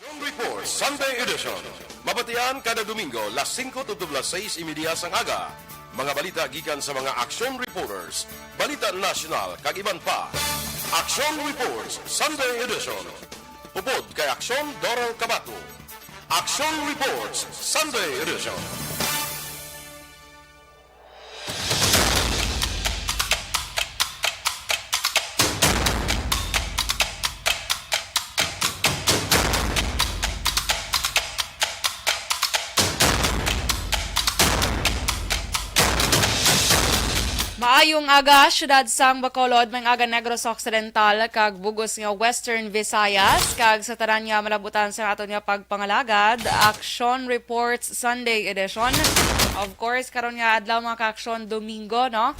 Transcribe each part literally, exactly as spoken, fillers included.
Aksyon Report Sunday Edition. Mabatian kada Domingo, las singko tubtob las sais y media sang aga. Mga balita gikan sa mga aksyon reporters, balita nasyonal, kag iban pa. Aksyon Reports Sunday Edition. Upod kay Aksyon Doral Cabato. Aksyon Reports Sunday Edition. Maayong aga, siyudad sang Bacolod, maayong aga, Negros Occidental, kag bug-os nga Western Visayas, kag sa tanan nga malabutan sa aton nga pagpangalagad, Aksyon Reports Sunday Edition. Of course, karon nga adlaw, mga kaaksyon, Domingo, no?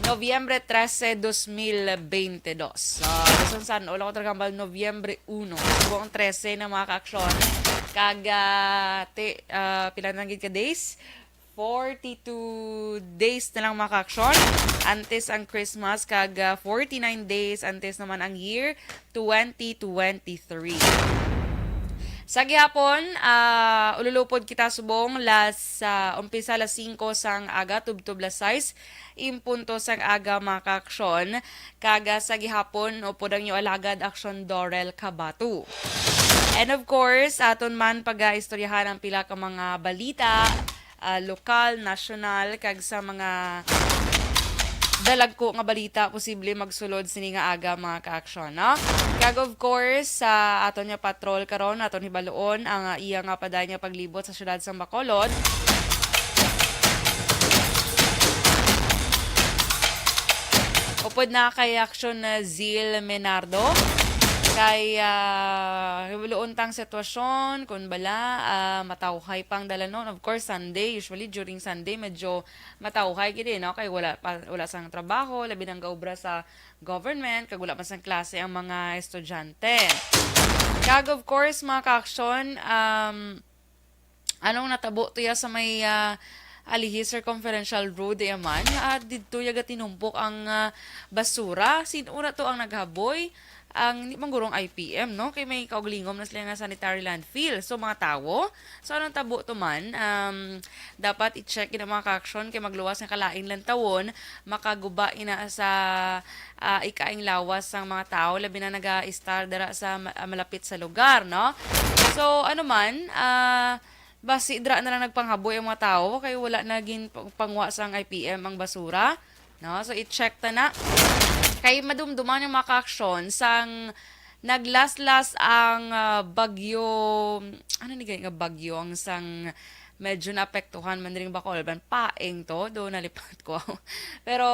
Nobyembre trese, dos mil bente dos. So, bisan san-o lang ko talaga hambal, Nobyembre uno. Buong trese na, mga kaaksyon. Kag, ah, ti-, ah, pila na gid ka days? Forty-two days na lang, mga kaaksyon. Antes ang Christmas, kag, ah, forty-nine days antes naman ang year twenty twenty-three. Sa gihapon, ah, ululupod kita subong las, ah, umpisa las singko sang aga, tubtob las sais en punto sang aga, mga kaaksyon. Kag, ah, sa gihapon, upod ang inyo alagad, Aksyon Doral Cabato. And of course, aton man pag-aistoryahan ang pila ka mga balita, ah, lokal, nasyonal, kag sa mga dalagko nga balita posible magsulod sini nga aga, mga kaaksyon, no? Kag of course, sa aton nga patrol karon, aton hibaluon ang, ah, iya nga padayon nga paglibot sa siyudad sang Bacolod. Upod na kay Aksyon, ah, Zil Menardo, kay, ah, hibaluon tang sitwasyon, kung bala, ah, matawhay pang dalanon. Of course, Sunday, usually during Sunday, medyo matawhay gid, eh, no? Kay wala pa, wala sang trabaho, labi nang gaobra sa government, kag wala man sang klase ang mga estudyante. Kag of course, mga kaaksyon, um, anong natabo to ya sa may, ah, Alihis Circumferential Road, ya man, ah, didto ya gatinumpok ang, ah, basura. Sin-o na to ang naghaboy? Ang, di man guro ang I P M, no? Kay may kaugalingom na sila nga sanitary landfill. So, mga tawo, so, anong tabo to man? Um, dapat i-check gid ang mga kaaksyon kay magluwas nga kalain lantawon, makaguba ina sa, ah, ikaayong lawas sang mga tawo, labi na naga-istar dira sa ma-, ah, malapit sa lugar, no? So, ano man, ah, basi dira na lang nagpanghaboy ang mga tawo kay wala na gin pangwa sang I P M ang basura, no? So, i-check ta na. Kay madumduman ang mga kaaksyon sang naglaslas ang, ah, bagyo, ano ni gani nga bagyo ang sang medyo naapektuhan man diri nga Bacolod, Paeng to, do nalipat ko. Pero,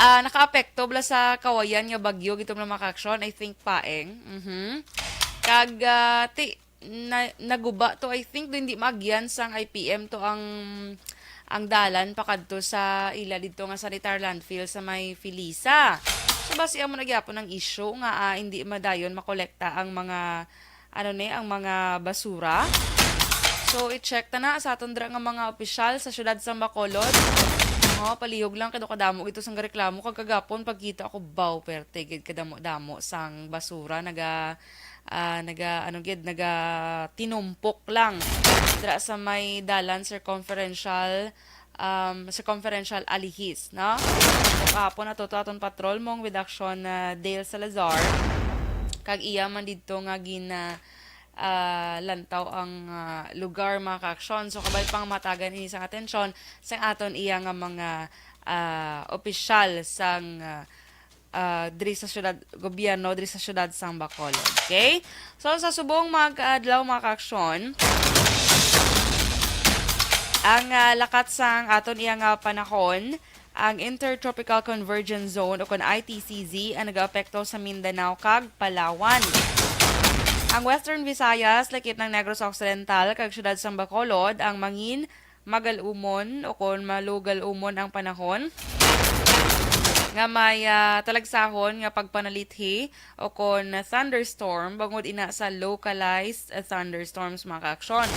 ah, nakaapekto bala sa Kawayan nga bagyo, gito mga kaaksyon, I think Paeng. Mhm. Kag, ah, ti-, na, naguba to, I think, do hindi maagyan sang I P M to ang, ang dalan pakadto sa ila didto nga sanitary landfill sa may Felisa. So, basi amo na gyapon ang issue nga, ah, hindi madayon makolekta ang mga, ano ni, ang mga basura. So, i-check ta na sa aton dira nga mga opisyal sa siyudad sang Bacolod. Oh, palihog lang kay daw kadamo gid to sang gareklamo kag kagapon pagkita ko, baw, perte gid kadamo-damo sang basura naga, ah, naga, ano gid, naga tinumpok lang dira sa may dalan circumferential, um, circumferential Alihis, no? So, kahapon ato to aton patrol mong with action, ah, Dale Salazar. Kag iya man didto nga gin, ah, ah, lantaw ang, ah, lugar, mga kaaksyon. So, kabay pang matagan ini sang atensyon sang aton iya nga mga, ah, opisyal sang, ah, ah, diri sa syudad, gobyerno diri sa syudad sang Bacolod. Okay? So, sa subong mga kaadlaw, mga kaaksyon, ang, ah, lakat sang aton iya nga panahon, ang Intertropical Convergence Zone o kon I T C Z ang nagaapekto sa Mindanao kag Palawan. Ang Western Visayas, lakip ng Negros Occidental kag syudad sang Bacolod ang mangin magal-umon o kon malugal-umon ang panahon. nga may, ah, talagsahon nga pagpanalithi o kon thunderstorm bangod ina sa localized thunderstorms, mga kaaksyon.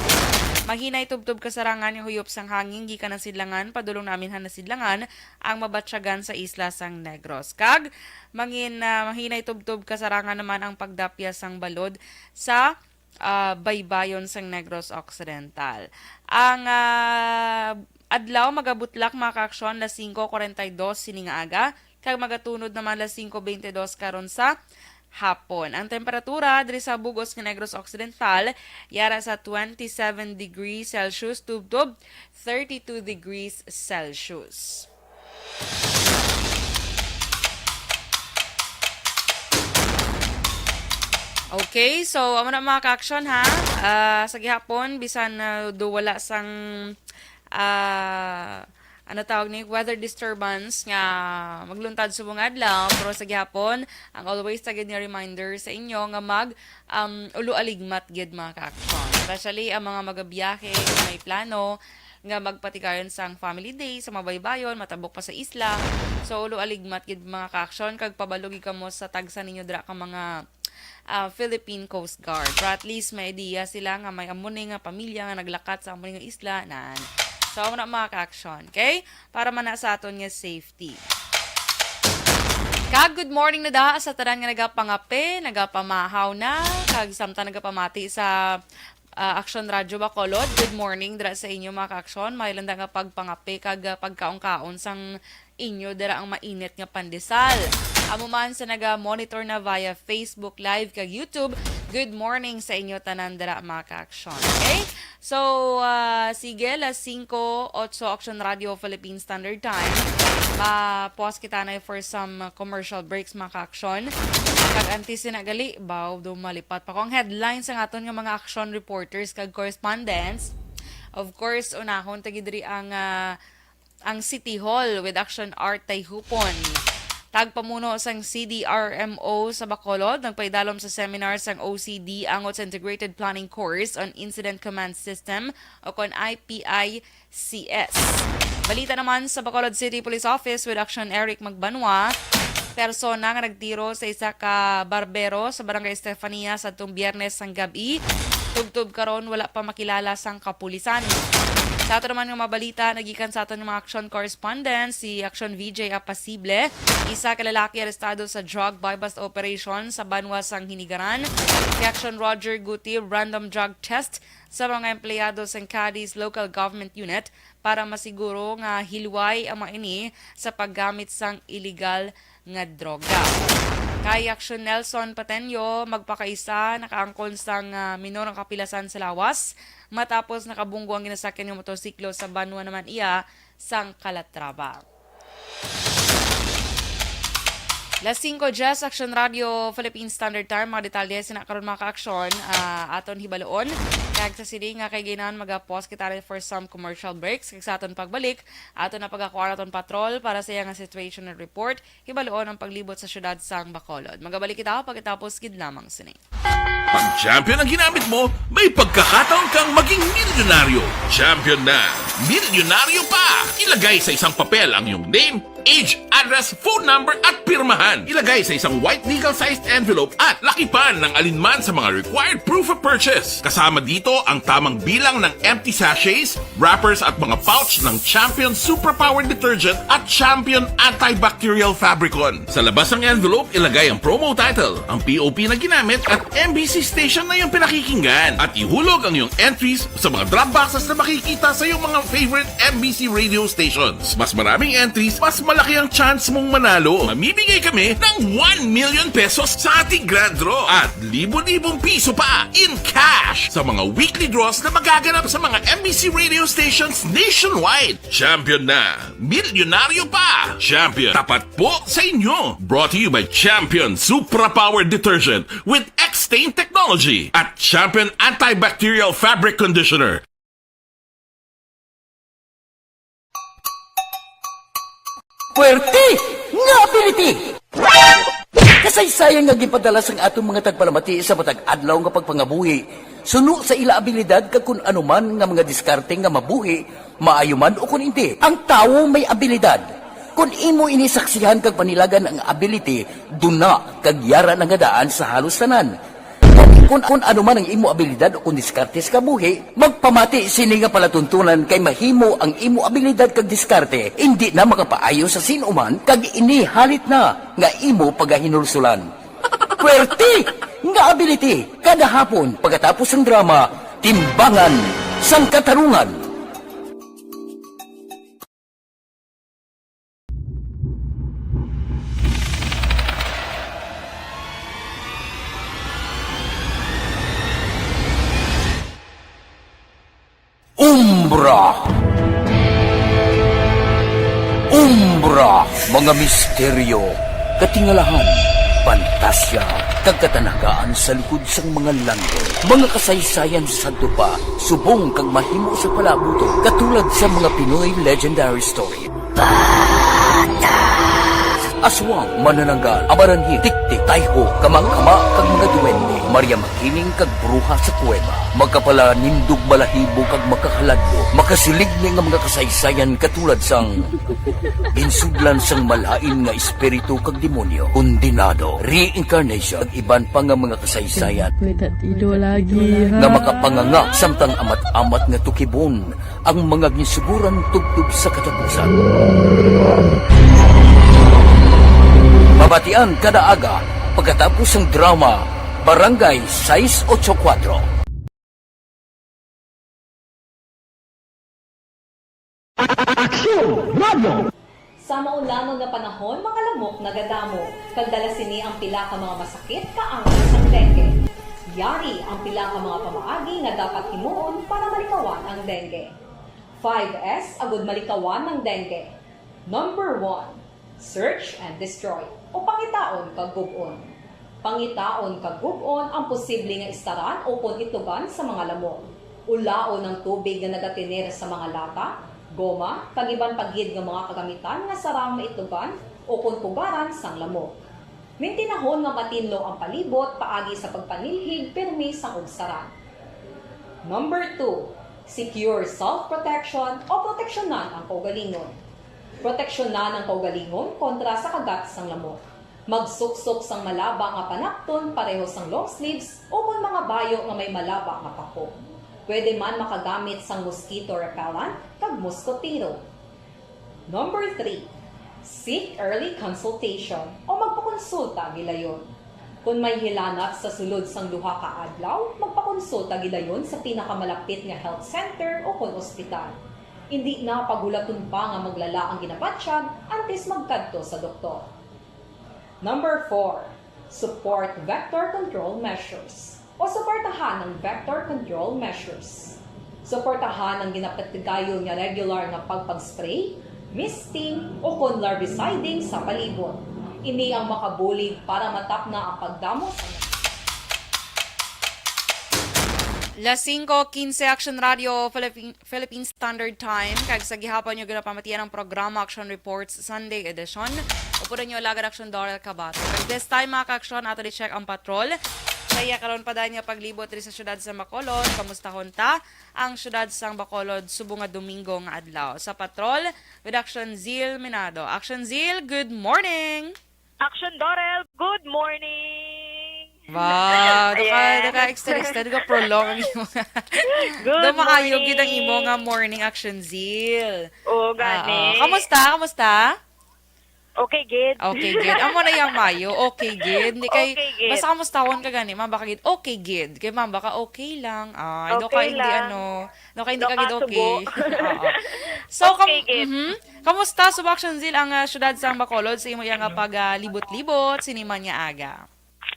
Mahinay tubtob kasarangan nga huyop sang hangin gikan ang sidlangan padulong namin han nasidlangan ang mabatyagan sa isla sang Negros. Kag mangin, ah, mahinay tubtob kasarangan naman ang pagdapya sang balod sa, ah, baybayon sang Negros Occidental. Ang, ah, adlaw magabutlak, mga kaaksyon, las singko kuwarenta y dos sini nga aga, kag magatunod naman las singko bente dos karon sa hapon. Ang temperatura diri sa bug-os nga Negros Occidental yara sa twenty-seven degrees Celsius tubtob thirty-two degrees Celsius. Okay, so amo na, mga kaaksyon, ha. Ah, sa gihapon, bisan na do wala sang, ah, ano tawag ni, weather disturbance nga magluntad subong adlaw, pero sa gihapon, ang always ta gid nga reminder sa inyo nga mag, um, ulo aligmat gid, mga kaaksyon. Especially ang mga magabiyahe, may plano nga magpatigayon sang family day sa mabaybayon, matabok pa sa isla. So, ulo aligmat gid, mga kaaksyon, kag pabalo gid kamo sa tagsa ninyo dira ka mga, ah, Philippine Coast Guard. Pero at least may idea sila nga may amo ni nga pamilya nga naglakat sa amo ni nga isla, nan. So, amo na, mga kaaksyon, okay? Para man na sa aton nga safety. Kag good morning na da sa tanan nga nagapangape, nagapamahaw na, kag samtang nagapamati sa, ah, Action Radio Bacolod. Good morning dira sa inyo, mga kaaksyon. May landa nga pagpangape kag, ah, pagkaon-kaon sang inyo dira ang mainit nga pandesal. Amo man sa naga-monitor na via Facebook Live kag YouTube, good morning sa inyo tanan dira, mga kaaksyon. Okay? So, ah, sige, las singko, otso, Action Radio Philippine Standard Time. Ma-pause kita na for some, uh, commercial breaks, mga kaaksyon. Kag antes na gali, baw, do malipat pa ko ang headlines sang aton nga mga action reporters kag correspondents. Of course, unahon ta gid diri ang, ah, ang City Hall with Action Art Tayhupon. Tagpamuno sang C D R M O sa Bacolod nagpaidalom sa seminar sang O C D angot sa Integrated Planning Course on Incident Command System o kon I P I C S. Balita naman sa Bacolod City Police Office with Action Eric Magbanwa. Persona nga nagtiro sa isa ka barbero sa Barangay Estefania sa atong Biyernes sang gab-i. Tubtob karon wala pa makilala sang kapulisan. Sa ato naman nga mga balita, nagikan sa aton nga mga action correspondent, si Action V J Apasible, isa ka lalaki arestado sa drug buy-bust operation sa banwa sang Hinigaran. Si Action Roger Guti, random drug test sa mga empleyado sang Cadiz Local Government Unit para masiguro nga hilway ang mga ini sa paggamit sang iligal nga droga. Kay Action Nelson Patenyo, magpakaisa, nakaangkon sang, ah, minor nga kapilasan sa lawas matapos nakabunggo ang ginasakyan nga motorsiklo sa banwa naman iya sang Calatrava. Las singko diyes, Action Radio Philippine Standard Time. Mga detalye sina karon, mga kaaksyon, ah, aton hibaloon. Kag sa sini nga kay ginan, maga-pause kita for some commercial breaks. Kag sa aton pagbalik, aton na pagakuan aton patrol para sa iya nga situational report. Hibaloon ang paglibot sa siyudad sang Bacolod. Magabalik kita pagkatapos gid lamang sini. Pag champion ang ginamit mo, may pagkakataon kang maging milyonaryo. Champion na, milyonaryo pa! Ilagay sa isang papel ang iyong name, age, address, phone number, at pirmahan. Ilagay sa isang white legal-sized envelope at lakipan ng alinman sa mga required proof of purchase. Kasama dito ang tamang bilang ng empty sachets, wrappers, at mga pouch ng Champion Superpower Detergent at Champion Antibacterial Fabricon. Sa labas ng envelope, ilagay ang promo title, ang P O P na ginamit, at M B C station na iyong pinakikinggan. At ihulog ang iyong entries sa mga drop boxes na makikita sa iyong mga favorite M B C radio stations. Mas maraming entries, mas malaki ang chance mong manalo. Mamimigay kami ng one million pesos sa ating grand draw at libo-libong piso pa in cash sa mga weekly draws na magaganap sa mga M B C radio stations nationwide. Champion na! Milyonaryo pa! Champion, tapat po sa inyo! Brought to you by Champion Supra Power Detergent with X-Stain Technology at Champion Antibacterial Fabric Conditioner. Puwerte nga ability! Kasaysayan nga ginpadala sang atong mga tagpalamati sa matag adlaw nga pagpangabuhi, suno sa ila abilidad kag kun ano man nga mga diskarte nga mabuhi, maayo man o kun indi. Ang tawo may abilidad. Kon imo ini saksihan kag panilagan ang ability, duna kag yara na nga daan sa halos tanan. Kon, kon ano man ang imo abilidad o kon diskarte sa kabuhi, magpamati sini nga palatuntunan kay mahimo ang imo abilidad kag diskarte indi na makapaayo sa sin-o man kag ini halit na nga imo pagahinulsulan. Puwerte nga ability kada hapon pagkatapos sang drama, Timbangan sang Katarungan. Umbra. Umbra, mga misteryo, katingalahan, pantasya, kag katanagaan sa likod sang mga langgol. Mga kasaysayan sa sadto pa, subong kag mahimo sa palabuto, katulad sa mga Pinoy legendary story. Aswang, manananggal, amaranhil, tiktik, tayho, kama-kama, kag mga duwende, Maria Makiling, kag bruha sa kuweba, magkapalanindog balahibo kag makahaladlo, makasiling ni nga mga kasaysayan katulad sang ginsudlan sang malain nga espiritu kag demonyo, kondenado, reincarnation, kag iban pa nga mga kasaysayan May tatido lagi, ha? nga makapanganga samtang amat-amat nga tukibon ang mga ginsuguran tubtob sa katapusan. Mabatian kada aga pagkatapos sang drama Barangay sais ocho kuwatro. Aksyon! Radyo! Sa maulamon nga panahon, mga lamok nagadamo, kag dala sini ang pila ka mga masakit kaangay sang dengue. Yari ang pila ka mga pamaagi nga dapat himuon para malikawan ang dengue. Five S agud malikawan ang dengue. Number one, search and destroy, o pangitaon kag gub-on. Pangitaon kag gub-on ang posible nga istaran ukon itugan sa mga lamok. Ulaon ang tubig nga nagatener sa mga lata, goma, kag iban pa gid nga mga kagamitan nga sarang maitugan ukon pugaran sang lamok. Mintinahon nga matinlo ang palibot paagi sa pagpanilhig pirmi sang ugsaran. Number two, secure self-protection o proteksyonan ang kaugalingon. Proteksyonan ang kaugalingon kontra sa kagat sang lamok. Magsuksok sang malaba nga panakton pareho sang long sleeves ukon mga bayo nga may malaba nga pako. Pwede man makagamit sang mosquito repellent kag moskotero. Number three, seek early consultation o magpakonsulta gilayon. Kon may hilanat sa sulod sang duha ka adlaw, magpakonsulta gilayon sa pinakamalapit nga health center ukon ospital. Indi na paghulaton pa nga maglala ang ginabatyag antes magkadto sa doktor. Number four, support vector control measures o suportahan ang vector control measures. Suportahan ang ginapatigayon nga regular nga pagpag-spray, misting, ukon larviciding sa palibot. Ini ang makabulig para matapna ang pagdamo sa Las singko quince, Action Radio Philippine Philippine Standard Time, kag sa gihapon nyo ginapamatian ang programa Action Reports Sunday Edition. Upod nyo alagad Action Dorel Cabato. Kag this time, mga ka-aksyon, ato di check ang patrol. Sa iya karon pa dayon nga paglibot diri sa siyudad sa Bacolod, kamustahon ta ang siyudad sang Bacolod subong nga Domingo nga adlaw. Sa patrol, with Action Zil Minado. Action Zil, good morning! Action Dorel, good morning! Wow, naka, Ayan. naka-extra-extra, naka-prolong ang imo nga. Good Daw maayo morning. gid ang imo nga morning, Action Zil. Oo, gani. Oo. Kamusta? Kamusta? Okay, gid. Okay, gid. Amo na yang mayo. Okay, gid. Hindi kay, Okay, gid. basta kamustahon ka gani, ma'am, baka gid, okay, gid. Kay, ma'am, baka okay lang. Ay, daw Okay ka hindi, lang. ano, No, kay hindi ka gid okay. Nakasubo. Oo. So, kam-, Okay, gid. mhm. Kamusta, Subac Shanzil, ang, ah, siyudad sang Bacolod sa imo iya nga pag, ah, libot-libot sini man nga aga?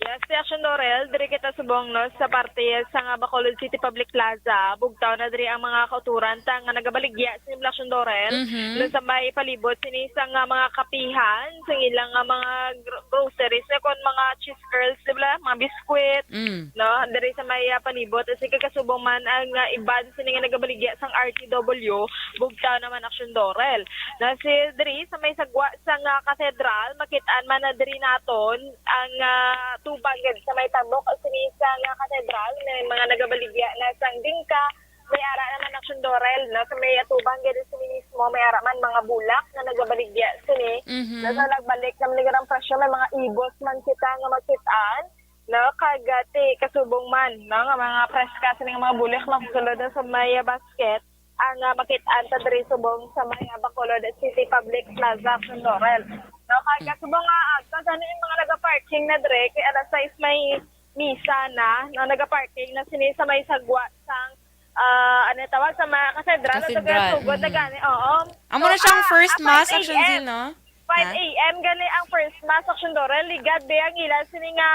Yes, si Action Dorel, diri kita subong, no, sa parte sa nga Bacolod City Public Plaza. Bugtaw na diri ang mga kauturan ta nga nagabaligya sa Action Dorel. Mhm. No, sa may palibot sini sa nga mga kapihan, sa ilang nga mga gro-, groceries, na kon mga cheese curls, di ba? Mga biskwit, Mm. no? Diri sa may, ah, palibot. Kasi kay kasubong man ang, ah, iban sini nga nagabaligya sang R T W, bugtaw naman Action Dorel. Na si diri sa may sagwa sang, ah, katedral, makit-an man na diri naton ang, ah, tubang gid sa may tabok sini sang, ah, katedral, may mga nagabaligya na sang dingka, may ara naman, Action Dorel, no? Sa may atubang gid sini mismo, may ara man mga bulak nga nagabaligya sini. Mhm. Na sa nagbalik naman ni ang presyo, may mga ibos man kita nga makit-an, no? Kag, ah, ti kasubong man, no? Nga mga preska sini nga mga bulak masulod na sa may, ah, basket ang, ah, makit-an ta diri subong sa may, ah, Bacolod City Public Plaza, Action Dorel. No, kag kasubong nga agto gani ang mga nagaparking na diri kay alas sais may misa na, no, nagaparking na sini sa may sagwa sang, ah, ano yung tawag sa mga katedral, o Katedral, taga sugod na mhm. gani, oo. Amo So, na siyang ah, first ah, mass, five a m. Action Zil, no? Five Ha? a m gani ang first mass, Action Dorel. Ligad di ang ila sini nga,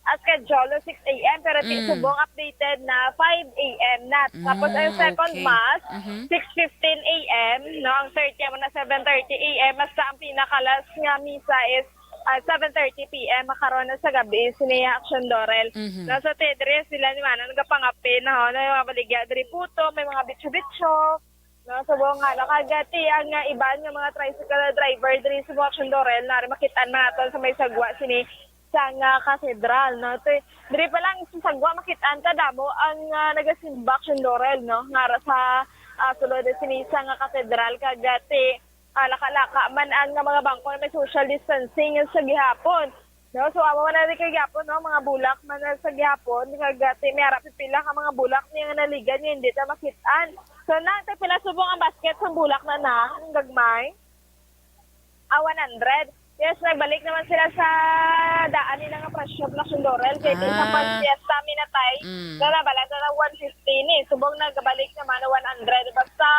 ah, schedule, six a m, pero ti Mm. subong updated na five a m na. Tapos ang Mm, second okay. mass, Mhm. six fifteen a m, no? Ang third kaya mo na seven thirty a m. Basta ang pinakalas nga misa is, ah, seven thirty p m makaron na sa gabi, sini Action Dorel. Mhm. Nasa Tedre sila ni Mana nagapangape na, ho, na yung mga baligya diri puto, may mga bitso-bitso. No, subong nga, no, kag ti ang, ah, iban nga mga tricycle driver diri sa Action Dorel, na makit-an man naton sa may sagwa sini sang, ah, katedral, no. Ti, diri pa lang sa sagwa makit-an ta damo ang, ah, nagasimba, Action Dorel, no, nga ara sa, ah, sulod sini sang, ah, katedral, kag ti, ah, laka-laka man ang, ah, mga bangko na may social distancing sa gihapon. No, so amo man na kay gihapon, no, mga bulak man na sa gihapon, kag ti may ara pipila ka mga bulak niya nga naligan nga hindi ta makit-an. So, na, tay pila subong ang basket sa bulak na na, ang gagmay? Ah, one hundred. Yes, nagbalik naman sila sa daan nila nga presyo, Action Dorel. Kaya sa Ah. pag-fiesta, minatay, Mm. na nabalatan na one fifty ni. Subong nagbalik naman na one hundred. Basta,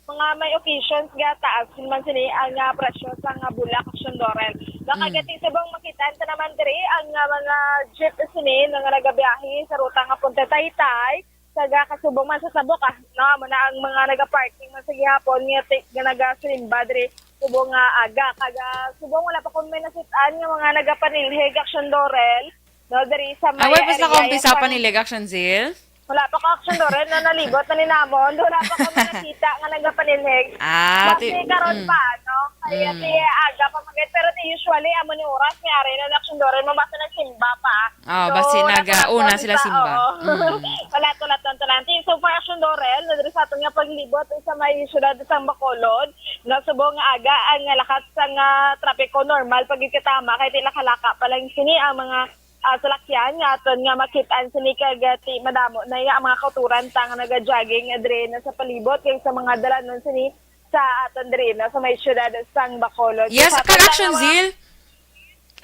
mga may occasions, ga, taas man sini ang, ah, presyo sa nga bulak, Action Dorel. Mm. Nakagati subong makita ta naman diri ang, ah, mga jeep sini nga nagabiyahe sa ruta nga Punta Taytay, sa ga kasubong man sa Tabok, ah, no, amo na ang mga nagaparking man sa gihapon nga ti-, nga nagasimba diri subong nga aga. Kag subong wala pa ko may nakit-an nga mga nagapanilhig, Action Dorel, no, diri sa may Ay, wala pa sa area kaumpisa yan, pa ni Leg Action Zil? Wala pa ko, Action Dorel, no, nalibot na ni namon. Wala pa ko may nakita nga nagapanilhig. Ah, Basi ti-, karon mm. pa, no? Kaya Mm. ti aga pa mag-, pero ti usually, amo ni oras, may ari na, Action Dorel, mabasa nagsimba pa. Oh, So, basi wala naga-, pa una na sila pa, simba. oo. Mm. Wala to, wala to, wala to. So far, Action Dorel, na diri sa aton nga paglibot sa may siyudad sang Bacolod, no, subong nga aga ang lakat sang, ah, trapiko normal pagkatama kay ti nakalaka pa lang sini ang mga, ah, salakyan nga aton nga makit-an sini kag, ah, ti madamo na ya ang mga kauturan ta nga naga-jogging, ah, diri na sa palibot kag sa mga dalanon sini sa aton diri na sa may siyudad sang Bacolod. Yes, Sa aton kag lang Action nga mga Zil.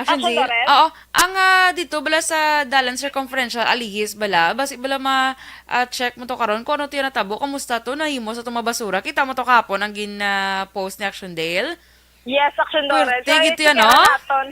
Action Action Zil? Dorel? Oo. Ang, ah, dito bala sa Dalan Circumferential, Alihis bala, basi bala ma, ah, check mo to karon kung ano to yung natabo, kamusta to, nahimo sa itong mga basura. Kita mo to kahapon ang gin, ah, post ni Action Dale? Yes, Action Dorel. Pwerte So, gid yan, i-check no? naton.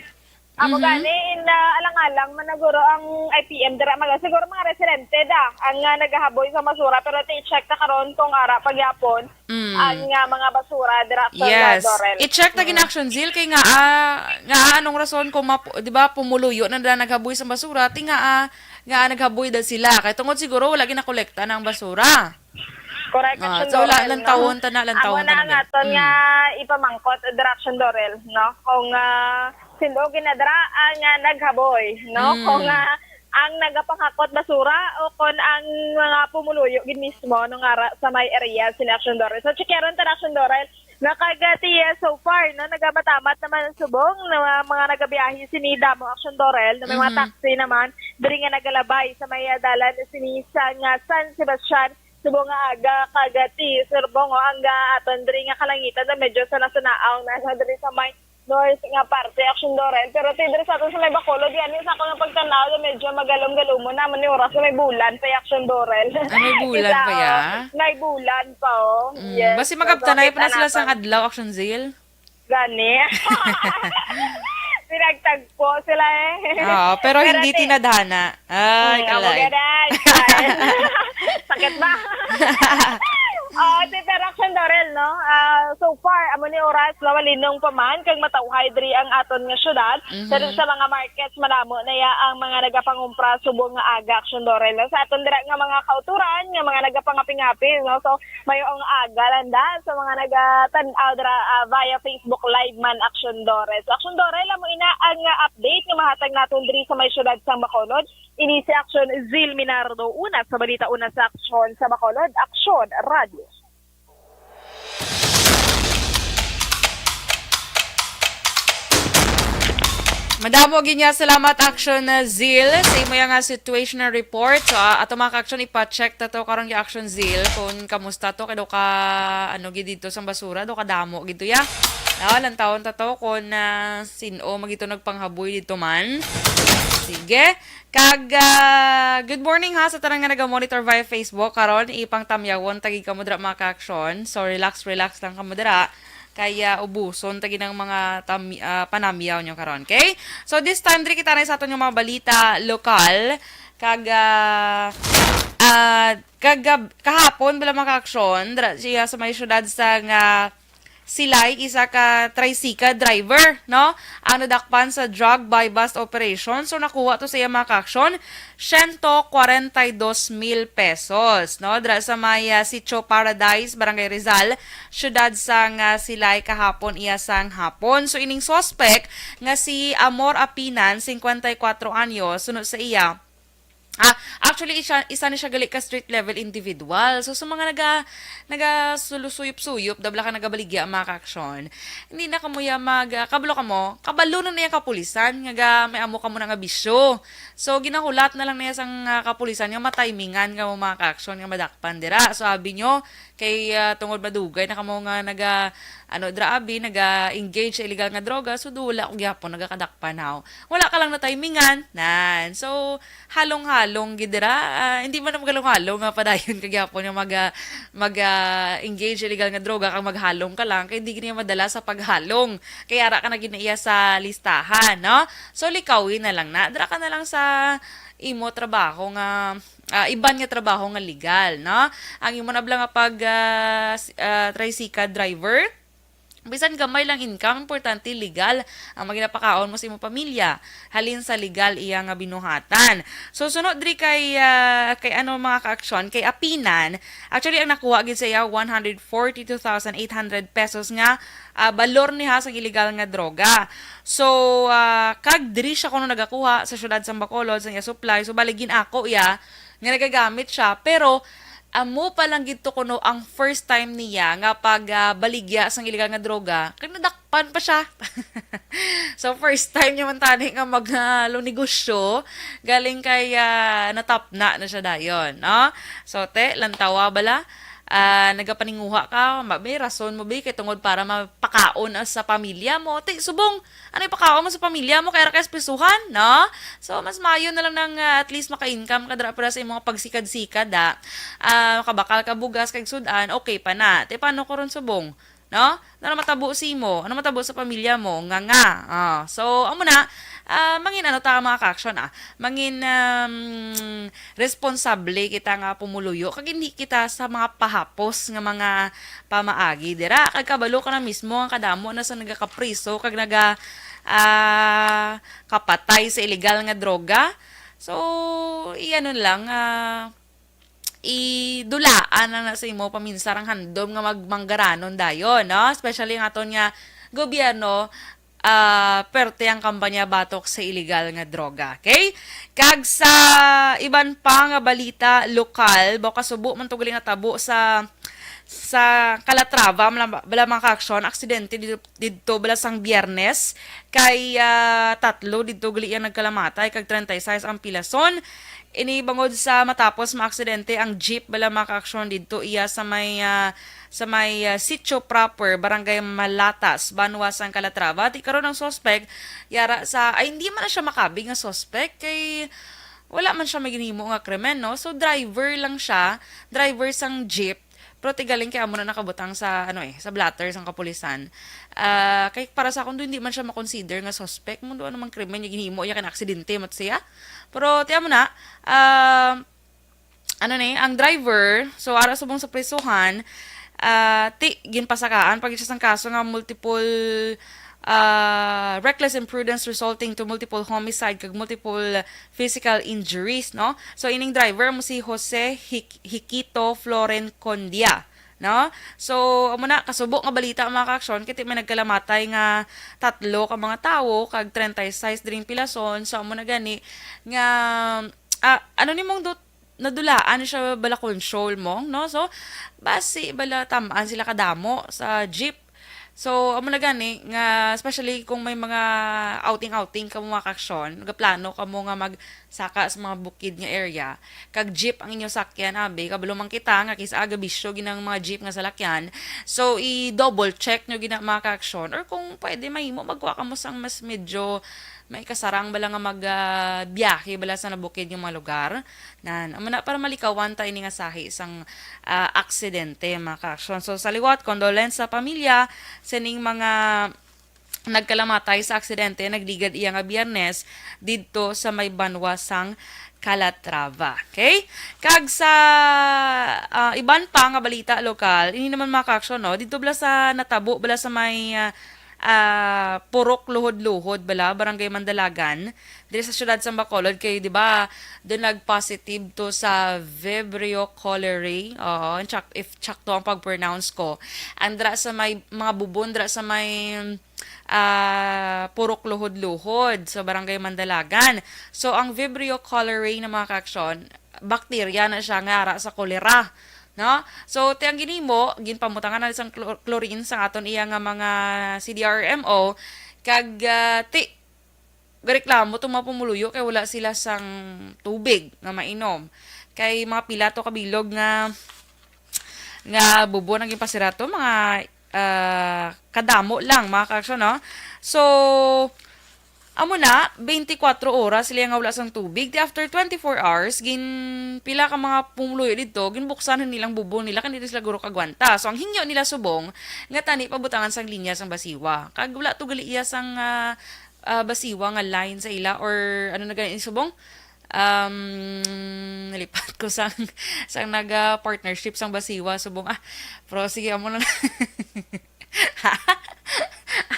Amo Mhm. gani, in, ah, alang-alang man na guro ang I P M dira, mga, siguro mga residente da ang, ah, nagahaboy sa basura, pero ti-check ta karon kung ara pa gyapon Mm. ang, ah, mga basura dira sa Yes. Dorel. I-check ta Mm. gina Action Zil kay nga, ah, nga anong rason kung map-, di ba, pumuluyo na nila naghaboy sa basura, ti nga, ah, nga naghaboy dal sila. Kay tungod siguro wala ginakolekta na ang basura. Correct, Ah, Action so, la-, Dorel, no? lantawon ta na, Amo lantawon na ta na ang na. aton Mm. nga ipamangkot, Action Dorel, no? Kung, ah, sino ginadraan nga naghaboy, no? Mm. Kung, ah, ang nagapangakot basura o kung ang mga pumuluyo gid mismo, no, nga ra-, sa may area sila, Action Dorel. So, checkeron ta na, Action Dorel. Nakagati, yes, so far, no, nagamatamat naman ang subong na mga, mga nagabiyahe sini damo, Action Dorel, na may mga Mhm. taxi naman diri nga nagalabay sa may, ah, dalan sini sa nga San Sebastian, subong nga aga, kagati, surbong, o ang, ah, aton diri nga kalangitan na medyo sana-sanaang na, na diri sa may north nga parte, Action Dorel. Pero ti diri sa aton sa may Bacolod, gani sa akong pagtanaw, medyo magalom-galomon naman ni oras na may bulan pa, Action Dorel. Ah, may bulan Isa, pa, ya? oh, may bulan pa, oh. Mm, Yes. basi So, magabtanay so, pa na kita sila sang naton. adlaw, Action Zil? Gani. Pinagtagpo sila, eh. Oo, pero Pero hindi ti- tinadhana. Ay, Mm, amo kalay. gani, ay. Sakit ba? Oh, ti, pero Action Dorel, no? Ah, so far, amo ni oras, malinong pa man, kag matawhay diri ang aton nga syudad. Mhm. Pero sa mga markets, malamo na ya ang mga nagapangumpra subong nga aga, Action Dorel, no? Sa aton dira nga mga kauturan, nga mga nagapangapi-ngapi, no? So, mayong aga lang da sa mga nagatan-aw dira, ah, via Facebook Live man, Action Dorel. So, Action Dorel, amo ina ang, ah, update nga mahatag naton diri sa may syudad sang Bacolod. Ini si Aksyon Zil Minardo, una sa balita, una sa Aksyon sa Bacolod, Aksyon Radio. Madamo gid nga salamat, Aksyon Zil, sa imo nga situational report. So, ah, ato mga ka-aksyon, ipa-check ta to karon kay Aksyon Zil kung kamusta to, kay daw ka, ano, gid dito sa basura, daw kadamo gid to, ya. Ah, lantawon ta to kung, ah, sin-o man gid to nagpanghaboy dito man. Sige. Kag, ah, good morning ha sa tanan nga naga-monitor via Facebook. Karon, ipangtamyawon ta gid kamo dira, mga ka-aksyon. So, relax, relax lang kamo dira. Kaya ubuson ta gid ang mga tam-, ah, panamyaw nyo karon, okay? So, this time, diri kita na sa aton nga mga balita lokal. Kag, ah, ah, kag, ah, kahapon, bala, mga ka-aksyon, dira siya sa may syudad sa nga Silay, isa ka tricycle driver, no, ang nadakpan sa drug buy-bust operation. So, nakuha to sa iya, mga ka-aksyon, siyento kwarenta y dos mil pesos, no, dira sa may, ah, Sitio Paradise, Barangay Rizal, syudad sang, ah, Silay, kahapon iya sang hapon. So, ining suspek nga si Amor Apinan, singkwenta y kwatro anyos, suno sa iya, ah, actually, isa, isa ni siya gali ka street level individual. So, sa mga naga, nagasulosuyop-suyop, dabla ka nagabaligya, mga ka-aksyon, hindi na kamo ya mag, ah, kabalo kamo, kabalo na niya kapulisan, nga ga, may amo kamo na nga bisyo. So, ginahulat na lang niya sang, ah, kapulisan nga matimingan kamo, mga ka-aksyon, nga madakpan dira. So, abi nyo, kay, ah, tungod madugay na kamo nga naga, ano, dira, abi, naga-engage sa illegal nga droga, so, do, wala ko gyapon nagakadakpan, haw. Wala ka lang natimingan, nan. So, halong-halong gid dira. Ah, hindi man naman halong-halong nga padayon ka gyapon nga mag, ah, mag, ah, engage sa illegal nga droga kag maghalong ka lang, kay hindi gid niya madala sa paghalong. Kay ara ka na gid na iya sa listahan, no? So, likawin na lang na. Dira ka na lang sa imo trabaho nga, ah, iban nga trabaho nga legal, no? Ang imo na bala nga pag, ah, s-, ah, tricycle driver, bisan gamay lang income, importante legal ang maginapakaon mo sa imong pamilya. Halin sa legal iya nga binuhatan. So, sunod diri kay, ah, kay ano, mga ka-aksyon, kay Apinan, actually, ang nakuha gid sa iya, one hundred forty-two thousand eight hundred pesos nga, ah, balor ni ha sang illegal nga droga. So, ah, kag diri siya kuno nagakuha sa siyudad sang Bacolod, sa iya supply. So, bali, gin-ako iya nga nagagamit siya. Pero, amo pa lang gid to kuno ang first time niya nga pag, ah, baligya sang illegal nga droga, kag nadakpan pa siya. So, first time niya man tani nga mag, ah, negosyo, galing kay, ah, natapna na siya dayon, no? So, te, lantawa bala, ah, nagapaninguha ka, ma-, may rason mo, bi, kay tungod para mapakaon, ah, sa pamilya mo. Te, subong, ano ipakaon mo sa pamilya mo, kay ara kay prisuhan, no? So, mas maayo na lang nang, ah, at least maka-income ka dira para sa imong pagsikad-sikad, ah. Ah, makabakal ka bugas kag sud-an, okay pa na. Te, paano ko ron subong? No? Ano matabo sa imo? Ano matabo sa pamilya mo? Nga nga. Ah, so, amo na, ah, mangin ano ta, mga ka-aksyon, ah. Mangin, um, responsable kita nga pumuluyo. Kag hindi kita sa mga pahapos nga mga pamaagi dira. Kag kabalo ka na mismo ang kadamo na sa nagakapriso kag naga, ah, kapatay sa illegal nga droga. So, i-ano lang, ah, idulaan na, na sa imo paminsar ang handom nga magmanggaranon dayon, no? Especially ang aton nga gobyerno, ah, perte ang kampanya batok sa illegal nga droga. Okay? Kag sa iban pa nga balita lokal, baw kasubo man to gali natabo sa, sa Calatrava, bala, bala, mga ka-aksyon, aksidente didto, didto bala sang Biyernes, kay, ah, tatlo didto gali ang nagkalamatay, kag treinta y seis ang pilason. Ini bangod sa matapos maaksidente ang jeep bala, mga ka-aksyon, didto iya sa may, ah, sa may, ah, Sitio Proper, Barangay Malatas, banwa sang Calatrava. Ti karon ang suspek, yara sa, ay, hindi man na siya makabig nga suspek, kay wala man siya may ginhimo nga krimen, no? So, driver lang siya, driver sang jeep. Pero ti galing kay amo na nakabutang sa, ano eh, sa blotter sang kapulisan. Ah, kay para sa akon, do, hindi man siya makonsider nga suspect. Mo do, ano mang krimen nga ginhimo iya, kay naaksidente man siya. Pero ti amo na, ah, ano ni, ang driver, so ara subong sa prisuhan, ah, ti ginpasakaan pa gid siya sang kaso nga multiple, ah, reckless imprudence resulting to multiple homicide kag multiple physical injuries, no? So, ining driver mo si Jose Hik-, Hikito Floren Condia, no? So, amo na, kasubo nga balita, mga ka-aksyon, kay ti may nagkalamatay nga tatlo ka mga tawo, kag treinta y seis diring pilason. So, amo na gani nga Ah, ano nimong dut-, nadulaan siya bala, control mo, no? So, basi bala tam-an sila kadamo sa jeep. So, amo na gani nga, especially kung may mga outing-outing kamo, mga kaaksyon, nagaplano kamo nga magsaka sa mga bukid nga area, kag jeep ang inyo sakyan, abi, kabalo man kita nga kis-a gabisyo gid ang mga jeep nga salakyan. So, i-double check nyo gid na, mga kaaksyon, or kung pwede, mahimo, magkuha kamo sang mas medyo may kasarang bala nga mag, ah, biyahe bala sa nabukid nga mga lugar. Nan, amo na, para malikawan ta ini nga sahi sang, ah, aksidente, mga kaaksyon. So, sa liwat, condolence sa pamilya sining mga nagkalamatay sa aksidente nagligad iya nga Biyernes didto sa may banwa sang Calatrava. Okay? Kag sa, ah, iban pa nga balita lokal, ini naman, mga kaaksyon, no? Didto bala sa natabo bala sa may, ah, ah, Purok Luhod-Luhod bala, Barangay Mandalagan, diri sa siyudad sang Bacolod, kay, di ba, doon nag-positive to sa Vibrio cholerae. Oo, check, if check to ang pag-pronounce ko. Ang dira sa may mga bubon, dira sa may, ah, Purok Luhod-Luhod sa Barangay Mandalagan. So, ang Vibrio cholerae na, mga kaaksyon, bakterya na siya nga ara sa kolera, no? So, ti ang ginimo, ginpamutangan na sang chlor-, chlorine sang aton iya nga mga C D R M O, kag, ah, ti, gareklamo tong mga pumuluyo kay wala sila sang tubig nga mainom. Kay mga pila to ka bilog nga, nga bubon ang ginpasira to, mga, ah, kadamo lang, mga kaaksyon, no? So, amo na, twenty-four oras sila nga wala sang tubig. Di after twenty-four hours, gin, pila ka mga pumuluyo didto, ginbuksan na nilang bubon nila, kay di sila guro kagwanta. So, ang hingyo nila subong, nga tani pabutangan sang linya sang basiwa. Kag wala to gali iya sang, ah, ah, basiwa nga line sa ila, or ano na gani subong? Um, nalipat ko sang, sang naga-partnership sang basiwa subong. Ah, pero sige, amo lang.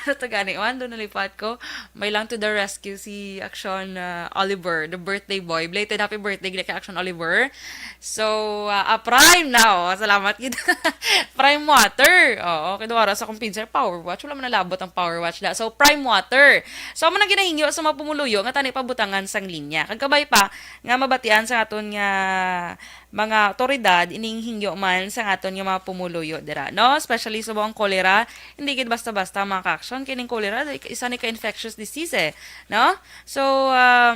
Ano to gani man? Doon nalipat ko. May lang to the rescue si Action, ah, Oliver, the birthday boy. Belated happy birthday, gid kay Action Oliver. So, ah, ah, Prime na, oh. Salamat gid. Prime Water. Oo, kay duwara sa akong pinsan, Power Watch. Wala man nalabot ang Power Watch da. So, Prime Water. So, amo nang ginahingyo sa mga pumuluyo nga tani pabutangan sang linya. Kag kabay pa nga mabatian sa aton nga mga awtoridad ining hingyo man sa aton nga mga pumuluyo dira, no? Especially subong ang kolera, hindi gid basta-basta, mga kaaksyon, kay ning kolera isa ni ka infectious disease, eh, no? So, ah,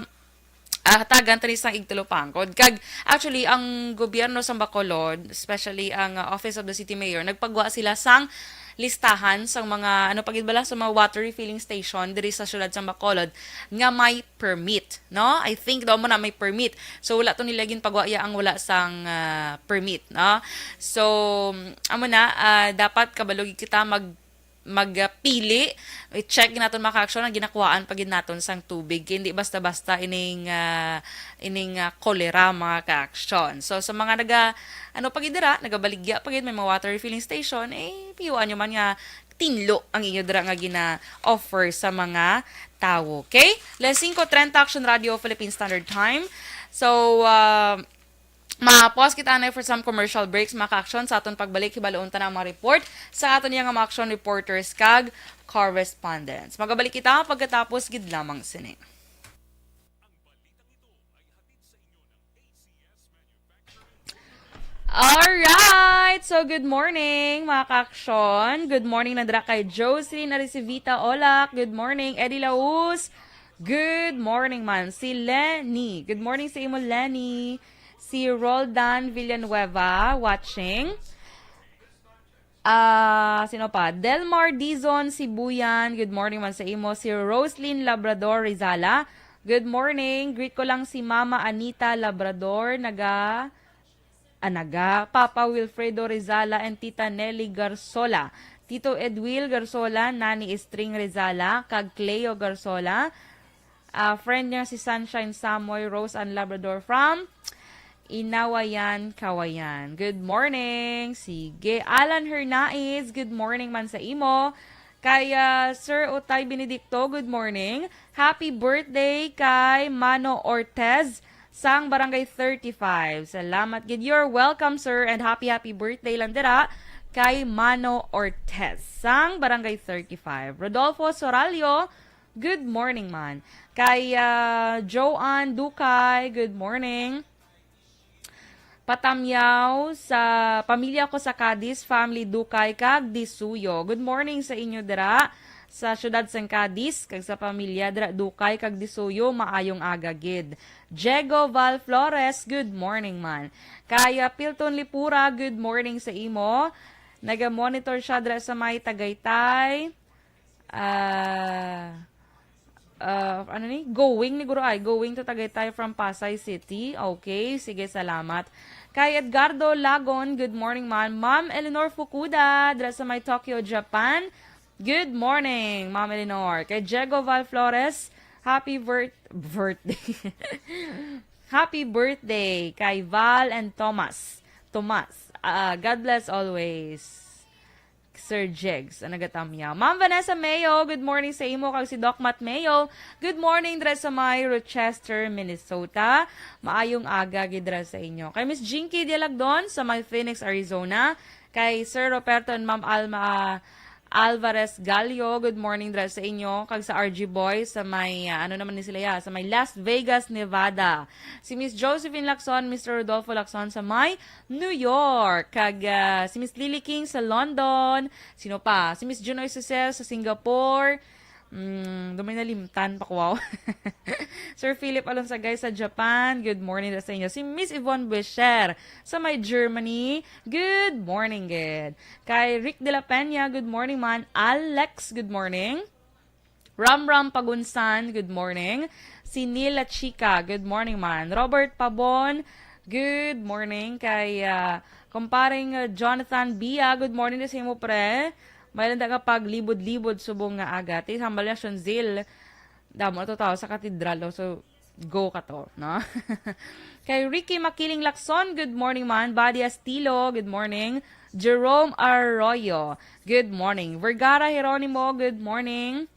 ah, hatagan tani sang igtulopangkod. Kag, actually, ang gobyerno sa Bacolod, especially ang, ah, Office of the City Mayor, nagpagwa sila sang listahan sang mga, ano pa gid bala, sa mga water refilling station diri sa siyudad sa Bacolod nga may permit, no? I think daw mo na may permit. So, wala to nila ginpagwa iya ang wala sang, ah, permit, no? So, amo na, ah, dapat kabalo gid kita mag magpili, i-check naton, mga kaaksyon, ang ginakuhaan pa gid naton sang tubig. Kay hindi basta-basta ining, ah, ining, ah, kolera, mga kaaksyon. So, sa mga naga, ano pa gid dira, nagabaligya pa gid, may mga water refilling station, eh, piyuan nyo man nga tinlo ang inyo dira nga gina-offer sa mga tawo. Okay? Las singko treinta, Action Radio, Philippine Standard Time. So, ah, ma-pause kita na for some commercial breaks, mga kaaksyon. Sa aton pagbalik, hibaluon ta na ang mga report sa aton nga mga action reporters kag correspondents. Magabalik kita pagkatapos gid lamang sini. Alright! So, good morning, mga kaaksyon. Good morning na dira kay Jocelyn Aricivita Olak. Good morning, Eddie Laus. Good morning man. Si Lenny. Good morning sa imo, Lenny. Si Roldan Villanueva watching. Ah, sino pa? Delmar Dizon Sibuyan. Good morning man sa imo. Si Roslyn Labrador Rizala. Good morning. Greet ko lang si Mama Anita Labrador, naga, ah, naga, Papa Wilfredo Rizala, and Tita Nelly Garsola. Tito Edwil Garsola, Nani String Rizala, kag Cleo Garsola. Ah, friend niya si Sunshine Samoy, Rose Ann Labrador from Inawayan, Kawayan. Good morning. Sige. Alan Hernaiz, good morning man sa imo. Kay, ah, Sir Utay Benedicto, good morning. Happy birthday kay Mano Ortez sang Barangay thirty-five. Salamat gid. You're welcome, sir, and happy, happy birthday lang dira kay Mano Ortez sang Barangay thirty-five. Rodolfo Soralio, Good morning, man. Kay, ah, Joanne Dukay, good morning. Patamyaw sa pamilya ko sa Cadiz, family Dukay kag Disuyo. Good morning sa inyo dira sa siyudad sang Cadiz, kag sa pamilya dira Dukay kag Disuyo, maayong aga gid. Diego Val Flores, good morning, man. Kay, ah, Pilton Lipura, good morning sa imo. Naga-monitor siya dira sa may Tagaytay. Ah, ah, ano ni? Going ni guro ay, going to Tagaytay from Pasay City. Okay, sige, salamat. Kay Edgardo Lagon, good morning, man. Ma'am Eleanor Fukuda, dira sa may Tokyo, Japan. Good morning, Ma'am Eleanor. Kay Diego Val Flores, happy birth-, birthday. Happy birthday kay Val and Thomas. Thomas, ah, God bless always. Sir Jegs, ang nagatamyaw. Ma'am Vanessa Mayo, good morning sa imo kag si Doc Matt Mayo. Good morning dira sa may Rochester, Minnesota. Maayong aga gid dira sa inyo. Kay Miss Jinky Dialagdon sa may Phoenix, Arizona. Kay Sir Roberto and Ma'am Alma, ah, Alvarez Gallo, good morning dira sa inyo. Kag sa R G Boy sa may, ah, ano naman ni sila ya, sa may Las Vegas, Nevada. Si Miss Josephine Lacson, Mister Rodolfo Lacson sa may New York. Kag, ah, si Miss Lily King sa London. Sino pa? Si Miss Junoy Susel sa Singapore. Mm, dumay na limtan pa ko, wow. Sir Philip Alonsagay sa Japan. Good morning sa inyo. Si Miss Yvonne Buescher sa may Germany. Good morning, good. Kay Rick de la Peña, good morning, man. Alex, good morning. Ram Ram Pagunsan, good morning. Si Neil La Chica, good morning, man. Robert Pabon, good morning. Kay, ah, kumparing, ah, Jonathan Bia, good morning sa imo, pre. May landa nga paglibod-libod subong nga aga. Ti hambal niya, Shonzil, damo to tao sa katedral, no? So, go ka to, no? Kay Ricky Makiling Lacson, good morning, man. Buddy Astilo, good morning. Jerome Arroyo, good morning. Vergara Jeronimo, good morning.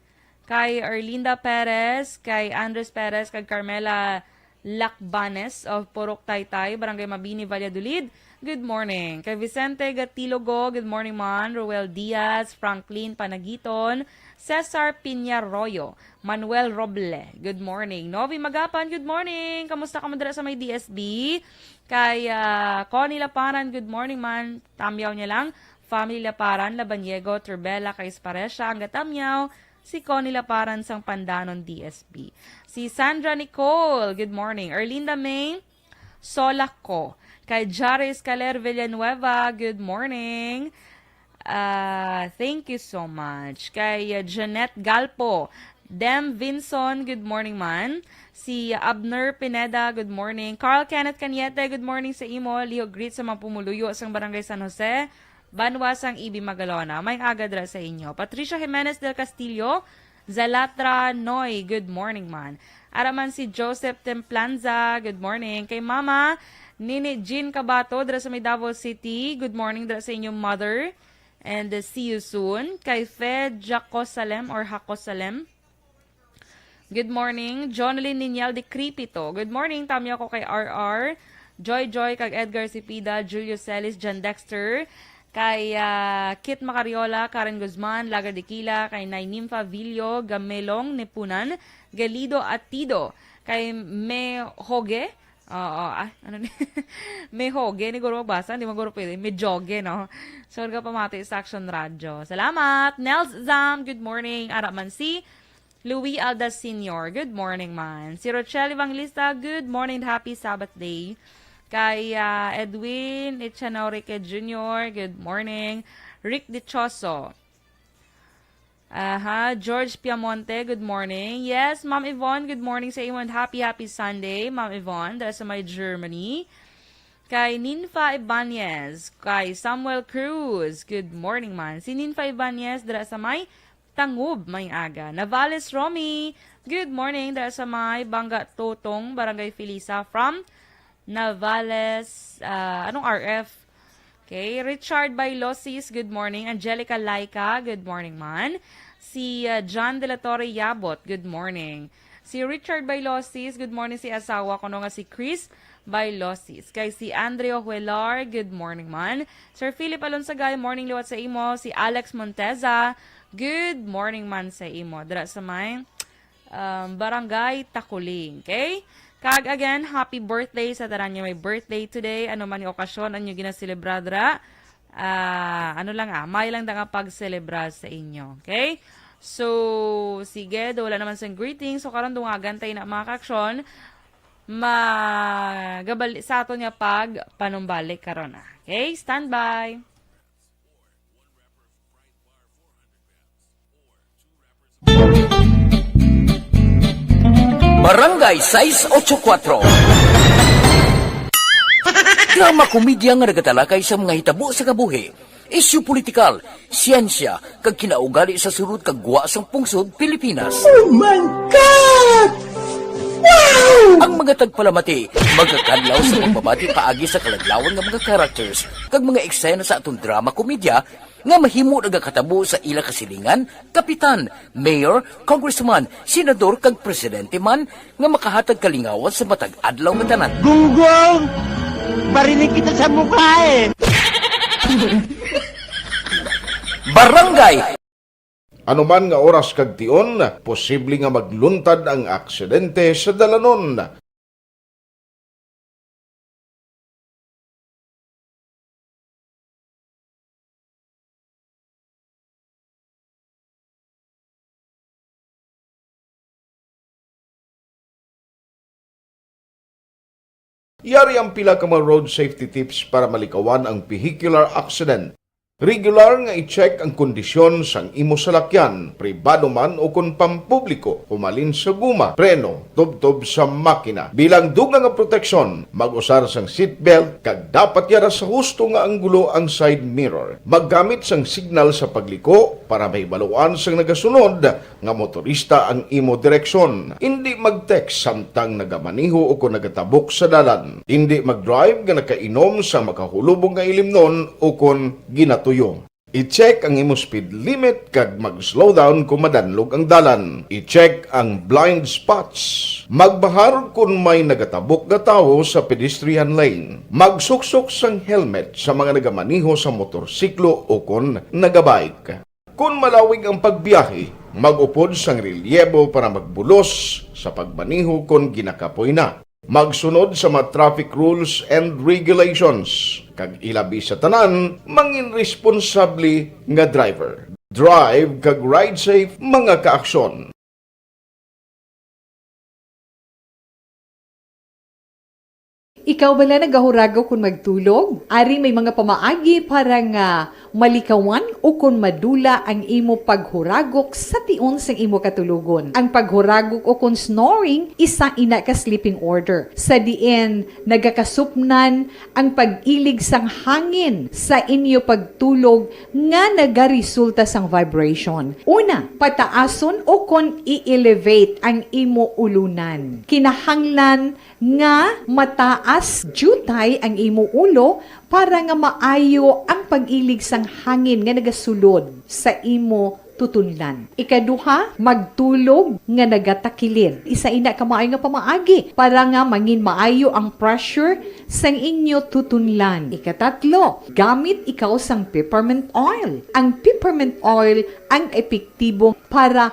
Kay Erlinda Perez, kay Andres Perez, kag Carmela Lacbanes of Purok Taytay, Barangay Mabini, Valladolid. Good morning. Kay Vicente Gatilogo, good morning, man. Roel Diaz, Franklin Panagiton, Cesar Piñarroyo, Manuel Roble, good morning. Novi Magapan, good morning. Kamusta ka man dira sa may D S B? Kay, ah, Connie Laparan, good morning, man. Tamyaw niya lang. Family Laparan, Labaniego, Turbela, kay Esparesia, ang gatamyaw. Si Connie Laparan sang Pandanon D S B. Si Sandra Nicole, good morning. Erlinda May, Solak ko. Kay Jari Escaler Villanueva, good morning. Ah, thank you so much. Kay, uh, Jeanette Galpo, Dem Vinson, good morning, man. Si Abner Pineda, good morning. Carl Kenneth Cañete, good morning sa imo. Liho greet sa mga pumuluyo sang Barangay San Jose, banwa sang Ibi Magalona. May aga dira sa inyo. Patricia Jimenez del Castillo, Zalatra Noy, good morning, man. Ara man si Joseph Templanza, good morning. Kay Mama Nini Jean Cabato, dira sa may Davao City, good morning dira sa inyong mother. And, uh, see you soon. Kay Fe Jacosalem or Hacosalem, good morning. Jonalyn Niñal de Cripito, good morning. Tamyaw ko kay R R, Joy Joy, kag Edgar Cepeda, Julio Celis, John Dexter, kay, ah, Kit Macariola, Karen Guzman, Lagar de Quila, kay Nay Nympha Villo, Gamelong Nepunan, Gelido Atido, kay Me Hoge, oo, ah, ano ni? Me Hoge, ni guro magbasa, hindi man guro pwede. Me Joge, no? So, nagapamati sa Action Radio. Salamat! Nels Zam, good morning. Ara man si Louis Aldas Senior, good morning, man. Si Rochelle Evangelista, good morning, happy Sabbath day. Kay, ah, Edwin Echanorique Junior, good morning. Rick Dichoso. Aha, George Piamonte, good morning. Yes, Ma'am Yvonne, good morning sa imo and happy, happy Sunday, Ma'am Yvonne, dala sa may Germany. Kay Ninfa Ibanez, kay Samuel Cruz, good morning, man. Si Ninfa Ibanez, dala sa may Tangub, may aga. Navales Romy, good morning, dala sa may Bangga Totong, Barangay Felisa, from Navales, ah, anong R F? Okay, Richard Bailosis, good morning. Angelica Laika, good morning, man. Si, ah, John De La Torre Yabot, good morning. Si Richard Bailosis, good morning. Si asawa ko no nga si Chris Bailosis. Kay si Andrea Huelar, good morning, man. Sir Philip Alonsagay, morning liwat sa imo. Si Alex Monteza, good morning, man, sa imo. Dira sa may um, Barangay Takuling. Okay? Kag again, happy birthday sa tanan nga may birthday today. Ano man nga okasyon ang inyo ginaselebrar dira, ah, ano lang, ah, may lang da nga pagselebrar sa inyo. Okay? So, sige, do wala naman sang greeting. So, karon dungagan tayo na, mga kaaksyon. Magabali sa aton nga pagpanumbalik karon, ah. Okay? Standby. Barangay sais ocho kuatro. Drama komedya nga nagatalakay sa mga hitabo sa kabuhi, isyu politikal, siyensya, kag kinaugali sa sulod kag gwa sang pungsod Pilipinas. Oh my God! Wow! Ang mga tagpalamati magakadlaw sa pagbabati paagi sa kaladlawan nga mga characters kag mga eksena sa aton drama komedya nga mahimo nagakatabo sa ila kasilingan, kapitan, mayor, congressman, senador, kag presidente man nga makahatag kalingawan sa matag adlaw nga tanan. Gunggong! Barinig kita sa mukha eh! Barangay Ano man nga oras kag tion, posible nga magluntad ang aksidente sa dalanon. Yari ang pila ka mga road safety tips para malikawan ang vehicular accident. Regular nga i-check ang kondisyon sang imo salakyan, pribado man o kon pampubliko, humalin sa guma, preno, tubtob sa makina. Bilang dugang nga proteksyon, mag-usar sang seatbelt kag dapat yara sa husto nga anggulo ang side mirror. Maggamit sang signal sa pagliko para mahibaluan sang nagasunod nga motorista ang imo direksyon. Indi mag-text samtang nagamaneho o kon nagatabok sa dalan. Indi mag-drive nga nakainom sa makahulubog nga ilimnon o kon ginatuyo. I-check ang imo speed limit kag mag-slow down kon madanlog ang dalan. I-check ang blind spots. Magbahar kon may nagatabok nga tawo sa pedestrian lane. Magsuksok sang helmet sa mga nagamaneho sa motorsiklo o kon nagabike. Kon malawig ang pagbiyahe, mag-upod sang relyebo para magbulos sa pagmaneho kon ginakapoy na. Magsunod sa mga traffic rules and regulations, kag ilabi sa tanan, mangin responsable nga driver. Drive kag ride safe, mga kaaksyon. Ikaw bala nagahuragok kon magtulog? Ari may mga pamaagi para nga malikawan o kon madula ang imo paghuragok sa tion sang imo katulogon. Ang paghuragok o kon snoring, isa ina ka sleeping order, sa diin nagakasupnan ang pag-ilig sang hangin sa inyo pagtulog nga nagaresulta sang vibration. Una, pataason o kon i-elevate ang imo ulunan. Kinahanglan nga mataas diutay ang imo ulo para nga maayo ang pag-ilig sang hangin nga nagasulod sa imo tutunlan. Ikaduha, magtulog nga nagatakilid. Isa ina ka maayo nga pamaagi para nga mangin maayo ang pressure sang inyo tutunlan. Ikatatlo, gamit ikaw sang peppermint oil. Ang peppermint oil ang epektibo para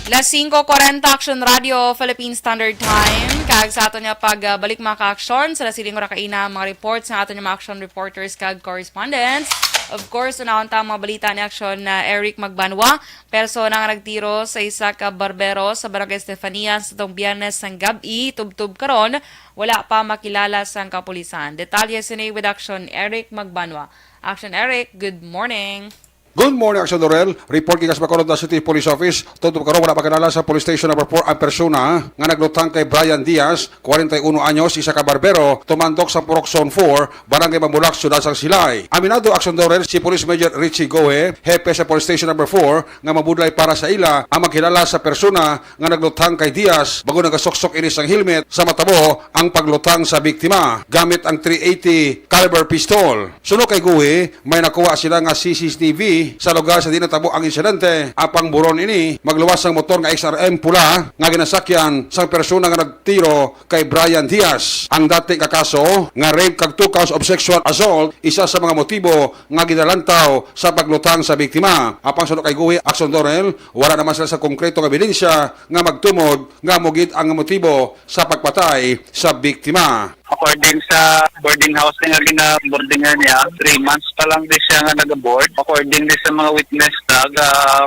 Las singko kwarenta, Action Radio, Philippine Standard Time. Kag sa aton nga pagbalik, mga ka-aksyon, sa nasiling ora kaina, mga reports nga aton nga mga action reporters kag correspondents. Of course, unahon ta ang mga balita ni Action, uh, Eric Magbanwa. Persona nga nagtiro sa isa ka barbero sa Barangay Estefania sa tong Biyernes sang gab-i, tubtob karon, wala pa makilala sang kapulisan. Detalye sini with Action Eric Magbanwa. Action Eric, good morning. Good morning, Action Dorel. Report gikan sa Bacolod City Police Office. Tubtob karon, wala pa kilala sa Police Station Number Four ang persona nga naglutang kay Brian Diaz, kwarenta y uno anyos, isa ka barbero, tumandok sa Purok Zone Four, Barangay Mambulak, Siyudad sang Silay. Aminado, Action Dorel, si Police Major Richie Gohe, hepe sa Police Station Number Four, nga mabudlay para sa ila ang magkilala sa persona nga naglutang kay Diaz bago nagasuksok ini sang helmet sa matabo ang paglutang sa biktima gamit ang three eighty caliber pistol. Suno kay Gohe, may nakuha sila nga C C T V sa lugar sa diin natabo ang insidente. Apang buron ini, magluwas ang motor nga X R M pula nga ginasakyan sang persona nga nagtiro kay Brian Diaz. Ang dati ka kaso nga rape kag two counts of sexual assault, isa sa mga motibo nga ginalantaw sa paglutang sa biktima. Apang suno kay Guhi Action Dorel, wala naman sila sa konkreto nga ebidensya nga magtumod nga amo gid ang motibo sa pagpatay sa biktima. According sa boarding house nga ginaboardingan niya, three months pa lang di siya nga nag-board. According di sa mga witness,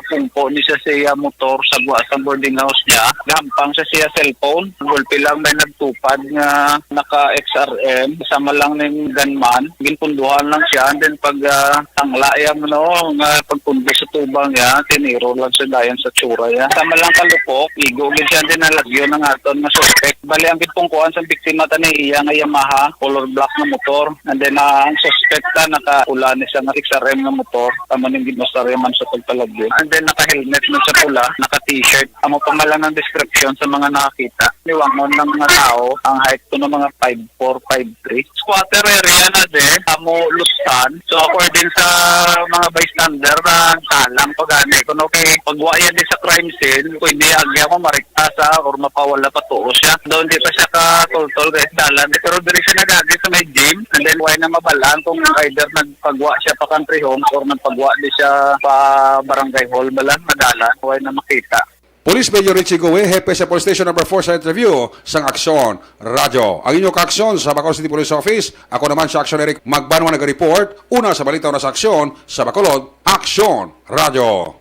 nagpungko ni siya sa iya motor sa gwa sa boarding house niya. Gahampang siya siya cellphone. Gulpi lang may nagtupad nga naka X R M. Sama lang ning gunman. Ginpunduhan lang siya. And then pag ah, tangla iya mo, no, nga pagpundo sa tubang niya, tiniro lang siya dayon sa tsura niya. Sama lang kalupok, igo gid siya, din nalagyo ng aton nga suspect. Bali, ang gipungkuan sa biktima tani iya nga Yamaha color black nga motor. And then ah, ang suspect ta nakapula ni siya nga X R M nga motor. Tama ning ginosarya man sa pagpalagyo. And then naka-helmet man sa pula, naka-t-shirt. Amo pa man lang ang description sa mga nakakita. Niwangon ng mga tao, ang height ko ng mga five four, five three. Squatter area na din, amo Lustan. So according sa mga bystander na talang pagani, kuno kay pagwa yan din sa crime scene, pwede agya mo marikta sa or mapawala pa tuo siya. Daw hindi pa siya katultol kay dalan. Pero diri siya nagagi sa may gym, and then why na mabalaan kung either nagpagwa siya pa country homes or nagpagwa di siya pa barangay hall, balaan madalan, why na makita. Police Major Richie Goe, hepe sa Police Station Number four sa interview sang Aksyon Radyo. Ang inyo kaaksyon sa Bacolod City Police Office. Ako naman si Aksyon Eric Magbanwa nag-report. Una sa balita, una sa aksyon sa Bacolod, Aksyon Radyo.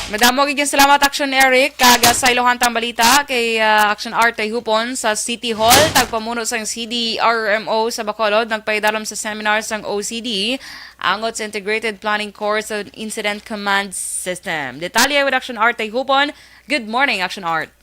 Madamo gid ang salamat, Action Eric. Kag, ah, sa ilohan tang balita kay, ah, Action Art Tayhupon sa City Hall, tagpamuno sang C D R M O sa Bacolod nagpaidalom sa seminar sang O C D angot sa Integrated Planning Course and Incident Command System. Detalye with Action Art Tayhupon. Good morning, Action Art.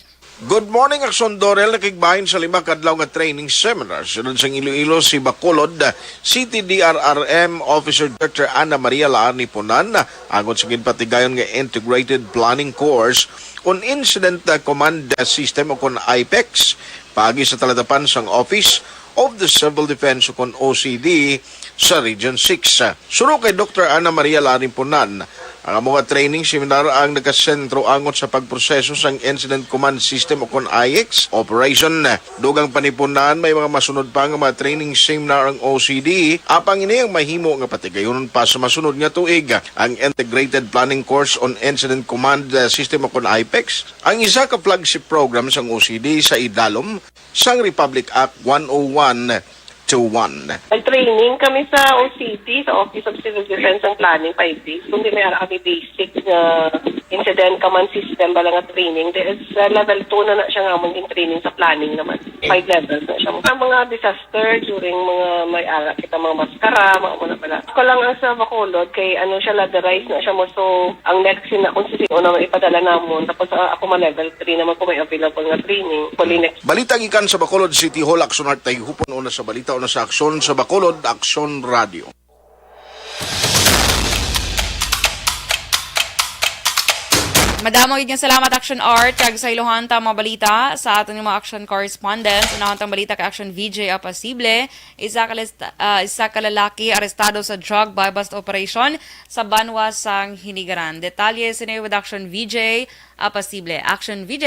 Good morning, Action Dorel. Nakigbahin sa lima ka adlaw nga training seminar sa siyudad sang Iloilo si Bacolod City D R R M Officer Director Ana Maria Laarni Punan angot sa ginpatigayon nga Integrated Planning Course on Incident Command System o kon IPEX, paagi sa talatapan sang Office of the Civil Defense o kon O C D sa Region six. Suno kay Doktor Ana Maria Larimpunan, ang amo nga training seminar ang nagasentro angot sa pagproseso sang Incident Command System o kon IEX operation. Dugang pa ni Punan, may mga masunod pa nga mga training seminar ang O C D, apang ini ang mahimo nga patigayonon pa sa masunod nga tuig. Ang Integrated Planning Course on Incident Command, uh, System o kon IPEX, ang isa ka flagship program sang O C D sa idalom sang Republic Act one oh one two one. Nag-training kami sa O C D, sa Office of Civil Defense and Planning, five days. Kundi may ara kami basic nga incident command system, bala nga training. There is, uh, level two na na siya nga amon gin-training sa planning naman. Five levels na siya. Ang mga disaster during mga may ara kita, mga maskara, mga muna pala. Ako lang ang sa Bacolod, kay ano siya, ladderized na siya mo. So, ang next yun na kung sino naman ipadala namon. Tapos, ah, ako ma-level three naman kung may available nga training. Hopefully next Balita gikan sa Bacolod City Hall, Aksyon Art Tayhupon, una sa balita, una sa aksyon sa Bacolod, Aksyon Radio. Madamo gid nga salamat, Action Art, kag sa ilohan ta mga balita sa aton nga mga action correspondents. Unahon tang balita kay Action V J Apasible, isa ka list-, ah, isa ka lalaki arestado sa drug buy-bust operation sa banwa sang Hinigaran. Detalye sini with Action V J Apasible. Action V J.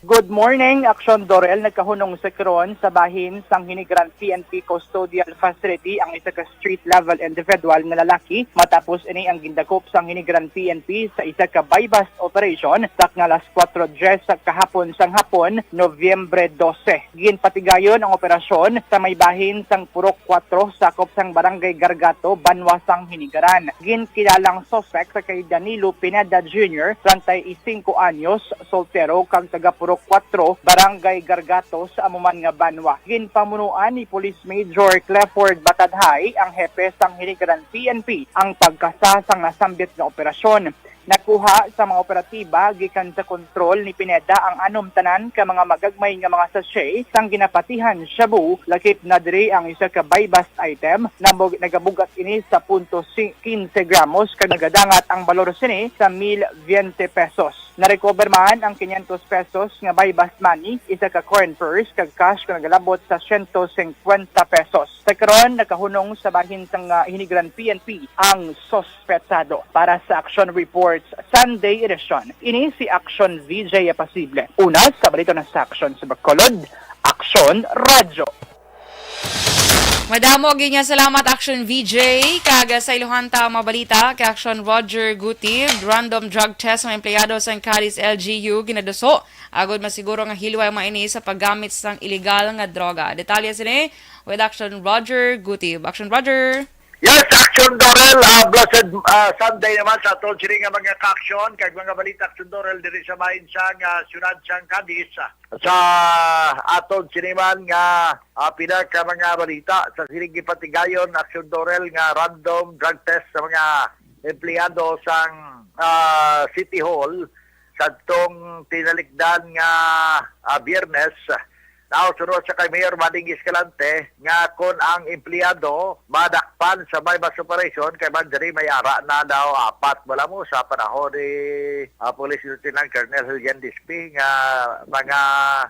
Good morning, Action Dorel. Nagkahunong sa karon sa bahin sang Hinigaran P N P Custodial Facility ang isa ka street-level individual nga lalaki matapos ini ang gindakop sang Hinigaran P N P sa isa ka buy-bust operation sa mga alas kuwatro diyes sa kahapon sang hapon, Nobyembre dose. Ginpatigayon ang operasyon sa may bahin sang Purok kuwatro, sakop sang Barangay Gargato, banwa sang Hinigaran. Ginkilalang suspect sa kay Danilo Pineda Junior, treinta y cinco anyos, soltero, kag taga Purok kuwatro, Barangay Gargato, sa amo man nga banwa. Ginpamunuan ni Police Major Clifford Batadhay, ang hepe sang Hinigaran P N P, ang pagkasa sang nasambit nga operasyon. Nakuha sa mga operatiba gikan sa kontrol ni Pineda ang anom tanan ka mga magagmay nga mga sachet sang ginapatihan shabu, lakip na diri ang isa ka buy-bust item, nabug-, nagabugat ini sa punto si-, quince gramos kag nagadangat ang balor sini sa mil veinte pesos. Na-recover man ang quinientos pesos nga buy-bust money, isa ka coin purse, kag cash nga nagalabot sa siyento singkwenta pesos. Sa karon, nakahunong sa bahin sang, ah, Hinigiran P N P ang suspetsado. Para sa Action Reports Sunday Edition, ini si Action V J Apasible. Una sa balita na sa Action sa Bacolod, Action Radyo. Madamo gid nga salamat, Action V J. Kag sa iluhan ta ang mga balita kay Action Roger Gutib. Random drug test ang empleyado sa Cadiz L G U ginaduso agod masiguro nga hilway man ini sa paggamit sang iligal nga droga. Detalye sini with Action Roger Gutib. Action Roger. Yes, Action Dorel, ah, blessed, ah, Sunday naman sa aton sini nga mga ka-action kag mga balita, Action Dorel, diri sa bahin sang, ah, siyudad sang Cadiz. Sa aton sini man nga, ah, pila ka mga balita sa sining gipatigayon, Action Dorel, nga random drug test sa mga empleyado sang, ah, City Hall sadtong tinalikdan nga, ah, Biyernes. Now, suno sa kay Mayor Bading Escalante nga kon ang empleyado madakpan sa buy-bust operation, kay man diri may ara na daw apat bala mo sa panahon ni, ah, Police Lieutenant Colonel Julian Dispi nga mga,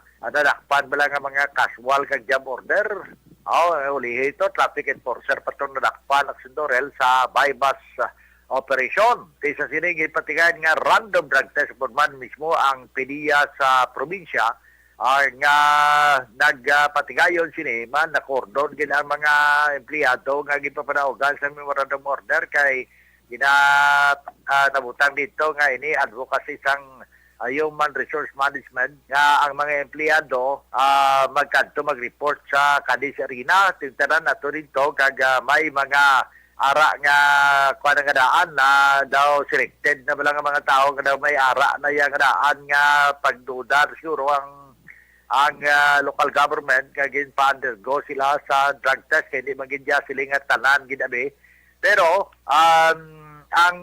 ah, nadakpan bala nga mga casual kag job order. Oh, ulihi ito, traffic enforcer pa itong nadakpan, Action Dorel, sa buy-bust, ah, operation. Kay sa sining gipatigayon nga random drug test, pod man mismo ang PDEA sa probinsya, ah, nga nagpatigayon sini man, nakordon gid ang mga empleyado nga ginpapanaugan sa memorandum order kay gina-, ah, nabutang dito nga ini advocacy sang, ah, human resource management nga ang mga empleyado, ah, magkadto mag-report sa Cadiz Arena. Tingtanan nato dito kag, ah, may mga ara nga kuan nga daan na daw selected na bala nga mga tawo nga daw may ara na iya nga daan nga pagduda siguro ang ang, ah, local government nga ginpa-undergo sila sa drug test kay hindi man gid siya sila nga tanan gid abi. Pero, um, ang,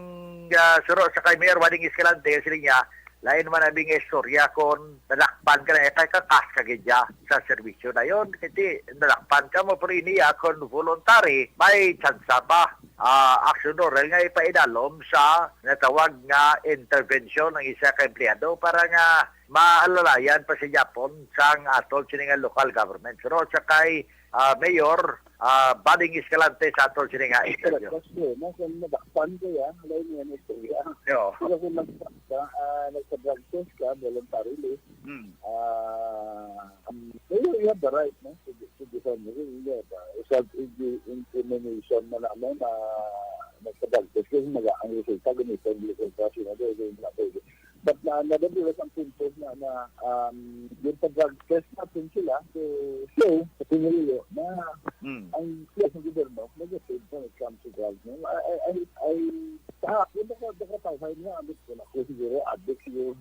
ah, suro sa kay Mayor Wading Escalante, sila niya, lain man ang mga istorya kung nadakpan ka na, eh, kay kakas ka gid siya sa serbisyo na yon. Kasi nadakpan ka mo, pero iniya kung voluntary, may tsansa pa, ah, action oral nga ipaidalom sa natawag nga intervention ng isa ka empleyado para nga maalalayan pa sa Japon sang aton sini nga local government. Pero sa kay, ah, Mayor, ah, Bading Escalante sa aton sini nga interview. Correct. That's true. No? Kung nadakpan ko yan, wala yung yan istorya. Yo. Pero kung nagpa-, ah, nagpa-drug test ka voluntarily, Hmm. ah, um, you, you have the right, no? To, to defend mo. Hindi ba? Self-incrimination na naman na nagpa-drug test kasi mag-, ang resulta, ganito ang resulta, sinabi, ganito na pwede. But na, nadadulas ang punto na, na, um, yung pag-drug test natin sila, so, so, sa piniliyo na Hmm. ang sila sa gobyerno, negative when it comes to drugs. No? I, I, I, I, sa akin, baka, baka tawag nga, abot ko na ko siguro, addict siguro,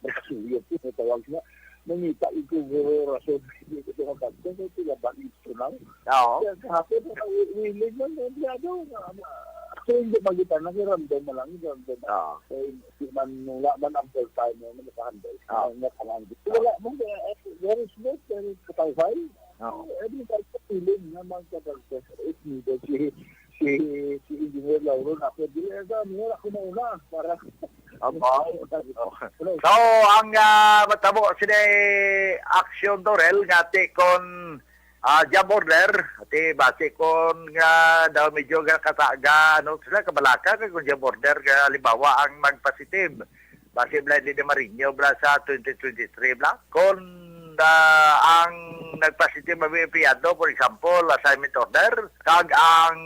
nakasuyo ko, natawag nga, nangita ko siguro, rason, hindi ko sa magkakita, so, sila ba, ito na? Oo. Kaya kahapon, na, willing man, empleyado, na, na, so, hindi magitan, nakiramdam na lang, nakiramdam na. Oo. Kaya, di man, wala man ang full time, wala man nakahandle. Oo. Ang nakahandle. Wala man, kaya, eh, there is no, there is katawhay. Oo. Every time sa feeling nga magkatagpo, if needed, si, si, si Engineer Lauro na ako, di, eh, sa, wala ko mauna para Aba. Hello. So, ang, ah, matabo sini Action Dorel nga ti kon, ah, job order, ti basi kon nga daw medyo ga kataga, ano sila, kabalaka kay kon job order, nga halimbawa ang magpositive, basi bala hindi na marinyo bala sa twenty twenty-three bala. Kon, ah, ang nagpositive ang empleyado, for example, assignment order, kag ang,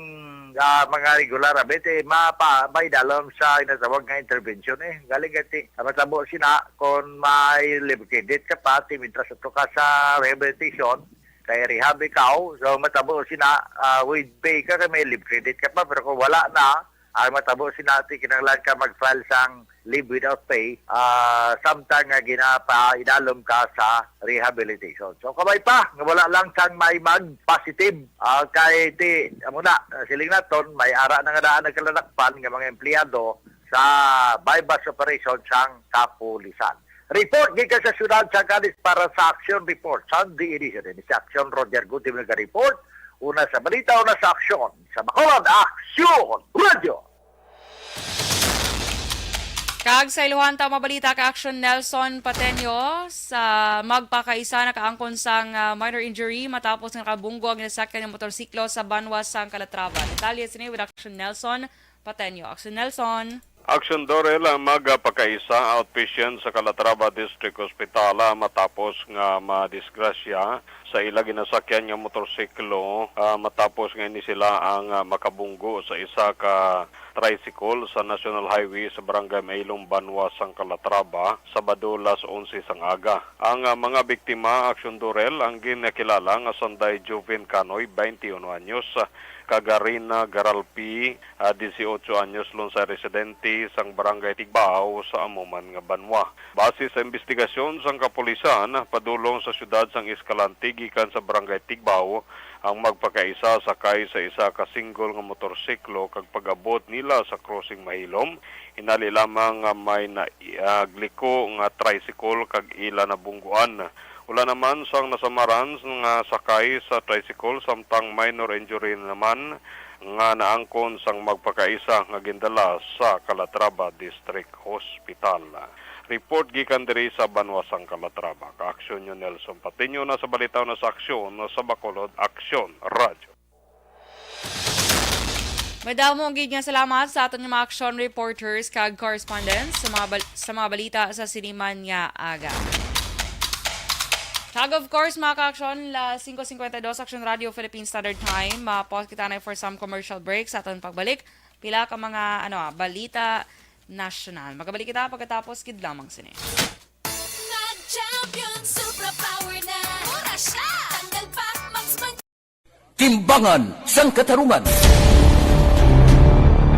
ah, mga regular abit, eh, mapa-, maidalom sa ginatawag nga intervention, eh. Galing kay ti-, ang matabo sina, kung may leave credit ka pa, ti, mientras ato ka sa rehabilitation, kay rehab ikaw, so matabo sina, ah, with pay ka, kay may leave credit ka pa, pero kung wala na, ang matabo sina, ti, kinahanglan ka mag-file sang leave without pay, ah, samtang nga ginapaidalom ka sa rehabilitation. So, kabay pa, nga wala lang sang may mag-positive, ah, kay ti, amo na, siling naton, may ara na nga daan nagkalanakpan nga mga empleyado sa buy-bust operation sang kapulisan. Report gikan sa siyudad sa Cadiz para sa Action Report Sunday Edition. Ini si Action Roger Gutib naga-report. Una sa balita, una sa aksyon. Sa Bacolod, Action Radio. Kag sa iluhan ta mabalita ka Action Nelson Pateño sa magpakaisa nakaangkon sang, ah, minor injury matapos nga nakabunggo ang ginasakyan nga motorsiklo sa banwa sang Calatrava. Detalye sini with Action Nelson Pateño. Action Nelson. Action Dorel ang magpakaisa outpatient sa Calatrava District Hospital, ah, matapos nga madisgrasya sa ila ginasakyan nga motorsiklo, ah, matapos nga ini sila ang, ah, makabunggo sa isa ka tricycle sa National Highway sa Barangay Mailong, Banwa sang Calatrava, Sabado, las onse sang aga. Ang, ah, mga biktima, Action Dorel, ang ginakilala nga sanday Joven Canoy, twenty-one anyos, kag Rina Garalpi, ah, dieciocho anyos, lungsay residente sang Barangay Tigbao sa amo man nga banwa. Base sa investigasyon sang kapulisan, padulong sa siyudad sang Escalante gikan sa Barangay Tigbao ang magpakaisa sakay sa isa ka single nga motorsiklo, kag pag-abot nila sa crossing Mahilom, hinali lamang nga may na, ah, gliko nga tricycle kag ila nabungguan. Wala naman sang nasamaran nga sakay sa tricycle, samtang minor injury naman nga naangkon sang magpakaisa nga gindala sa Calatrava District Hospital. Report gikan diri sa banwa sang Calatrava. Kaaksyon niyo Nelson Patiño na sa balita na sa aksyon sa Bacolod Aksyon Radyo. Madamo gid nga salamat sa aton nga mga action reporters kag correspondents sa mga bal-, sa mga balita sa siniman nga aga. Kag of course, mga ka-action, la cinco cincuenta y dos Action Radio Philippine Standard Time. Ma-pause kita na for some commercial break. Sa aton pagbalik, pila ka mga, ano, ah, balita nasyonal. Magabalik kita pagkatapos gid lamang sini. Nag-champion Supra Power na. Mura siya. Tanggal pa, Max Man. Timbangan sang Katarungan.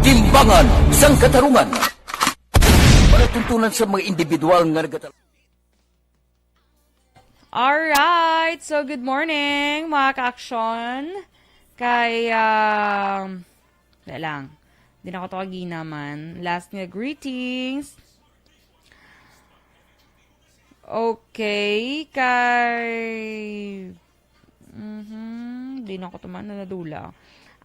Timbangan sang Katarungan. Palatuntunan sa mga individual nga nagatal- Alright. So, good morning, mga ka-action. Kay, um, wala lang. Di na ko to kagina man. Last nga greetings. Okay. Kay, mhm, di na ko to man nadula.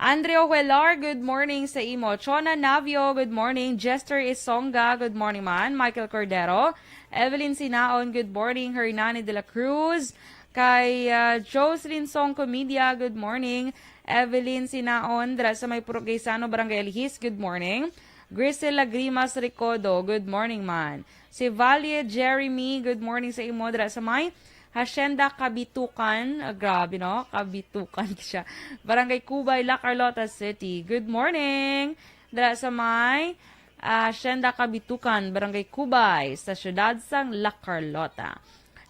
Andrea Huelar, good morning sa imo. Chona Navio, good morning. Jester Isonga, good morning man. Michael Cordero, Evelyn Sinaon, good morning. Hernani de la Cruz, kay, ah, Jocelyn Song Comedia, good morning. Evelyn Sinaon, dira sa may Purok Gaisano, Barangay Alihis, good morning. Grisel Lagrimas Recodo, good morning man. Si Valle Jeremy, good morning sa imo, dira sa may Hacienda Kabitukan. Ah, grabe, no? Kabitukan siya. Barangay Cubay, La Carlota City. Good morning. Dira sa may, ah, Hacienda Kabitukan, Barangay Cubay, sa siyudad sang La Carlota.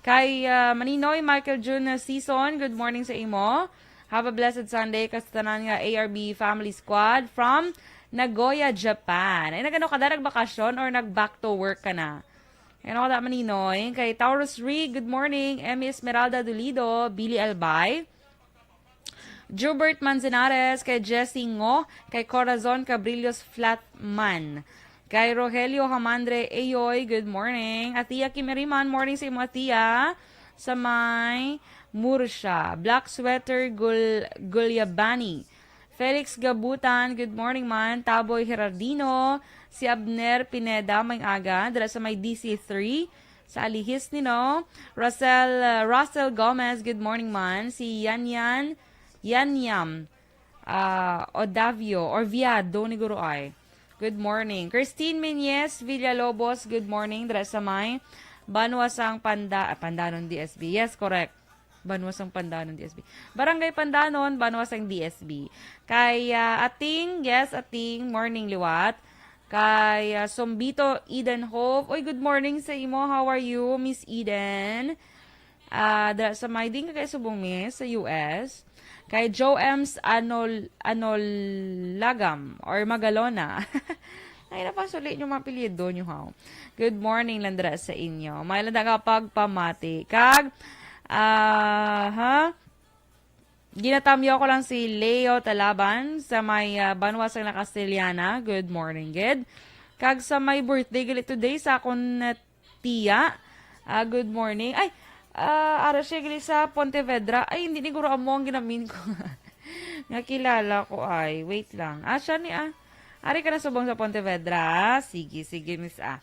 Kay, ah, Maninoy Michael Jun Season, good morning sa imo. Have a blessed Sunday kas tanan nga A R B Family Squad from Nagoya, Japan. Ay, nagano ka da, nagbakasyon or nag-back to work ka na? Ano ka da, Maninoy? Kay Taurus Re, good morning. Emmy Esmeralda Dolido, Billy Albay, Jubert Manzanares, kay Jessie Ngo, kay Corazon Cabrillos Flatman, kay Rogelio Hamandre Ayoy, good morning. Atia Kim Eriman, morning sa imo, Atia. Sa may Murcia. Black Sweater Gul-, Gulyabani. Felix Gabutan, good morning man. Taboy Gerardino, si Abner Pineda, may aga, dira sa may D C three, sa Alihis, nino. Russell, uh, Russell Gomez, good morning man. Si Yan Yan, Yan Yam, ah, Odavio, or Viado ni Guro ay. Good morning. Christine Menyes Villalobos, good morning. Dira sa may Banwa sang Panda-, ah, Pandanon D S B. Yes, correct. Banwa sang Pandanon D S B. Barangay Pandanon, Banwa sang D S B. Kay, ah, Ating, yes, Ating, morning liwat. Kay, ah, Sombito Eden Hope. Oy, good morning sa imo. How are you, Miss Eden? Ah, dira sa may, di ka kay subong, Miss, sa U S. Kay Joe M's Anol-, Anolagam or Magalona. Ay, napasuli yung mga apelyido nyo, ha? Good morning, Landra, sa inyo. May landa nga pagpamati. Kag, ah, ha? Ginatamyo ko lang si Leo Talaban sa may, ah, Banwa sa La Castellana. Good morning, gid. Kag sa may birthday gali today sa akon, ah, tiya. Ah, good morning. Ay, ah, ara siya gali sa Pontevedra. Ay, hindi ni guro amo ang ginamin ko. Nga kilala ko ay. Wait lang. Ah, siya ni, ah. Ari ka na subong sa Pontevedra. Sige, sige, Miss A.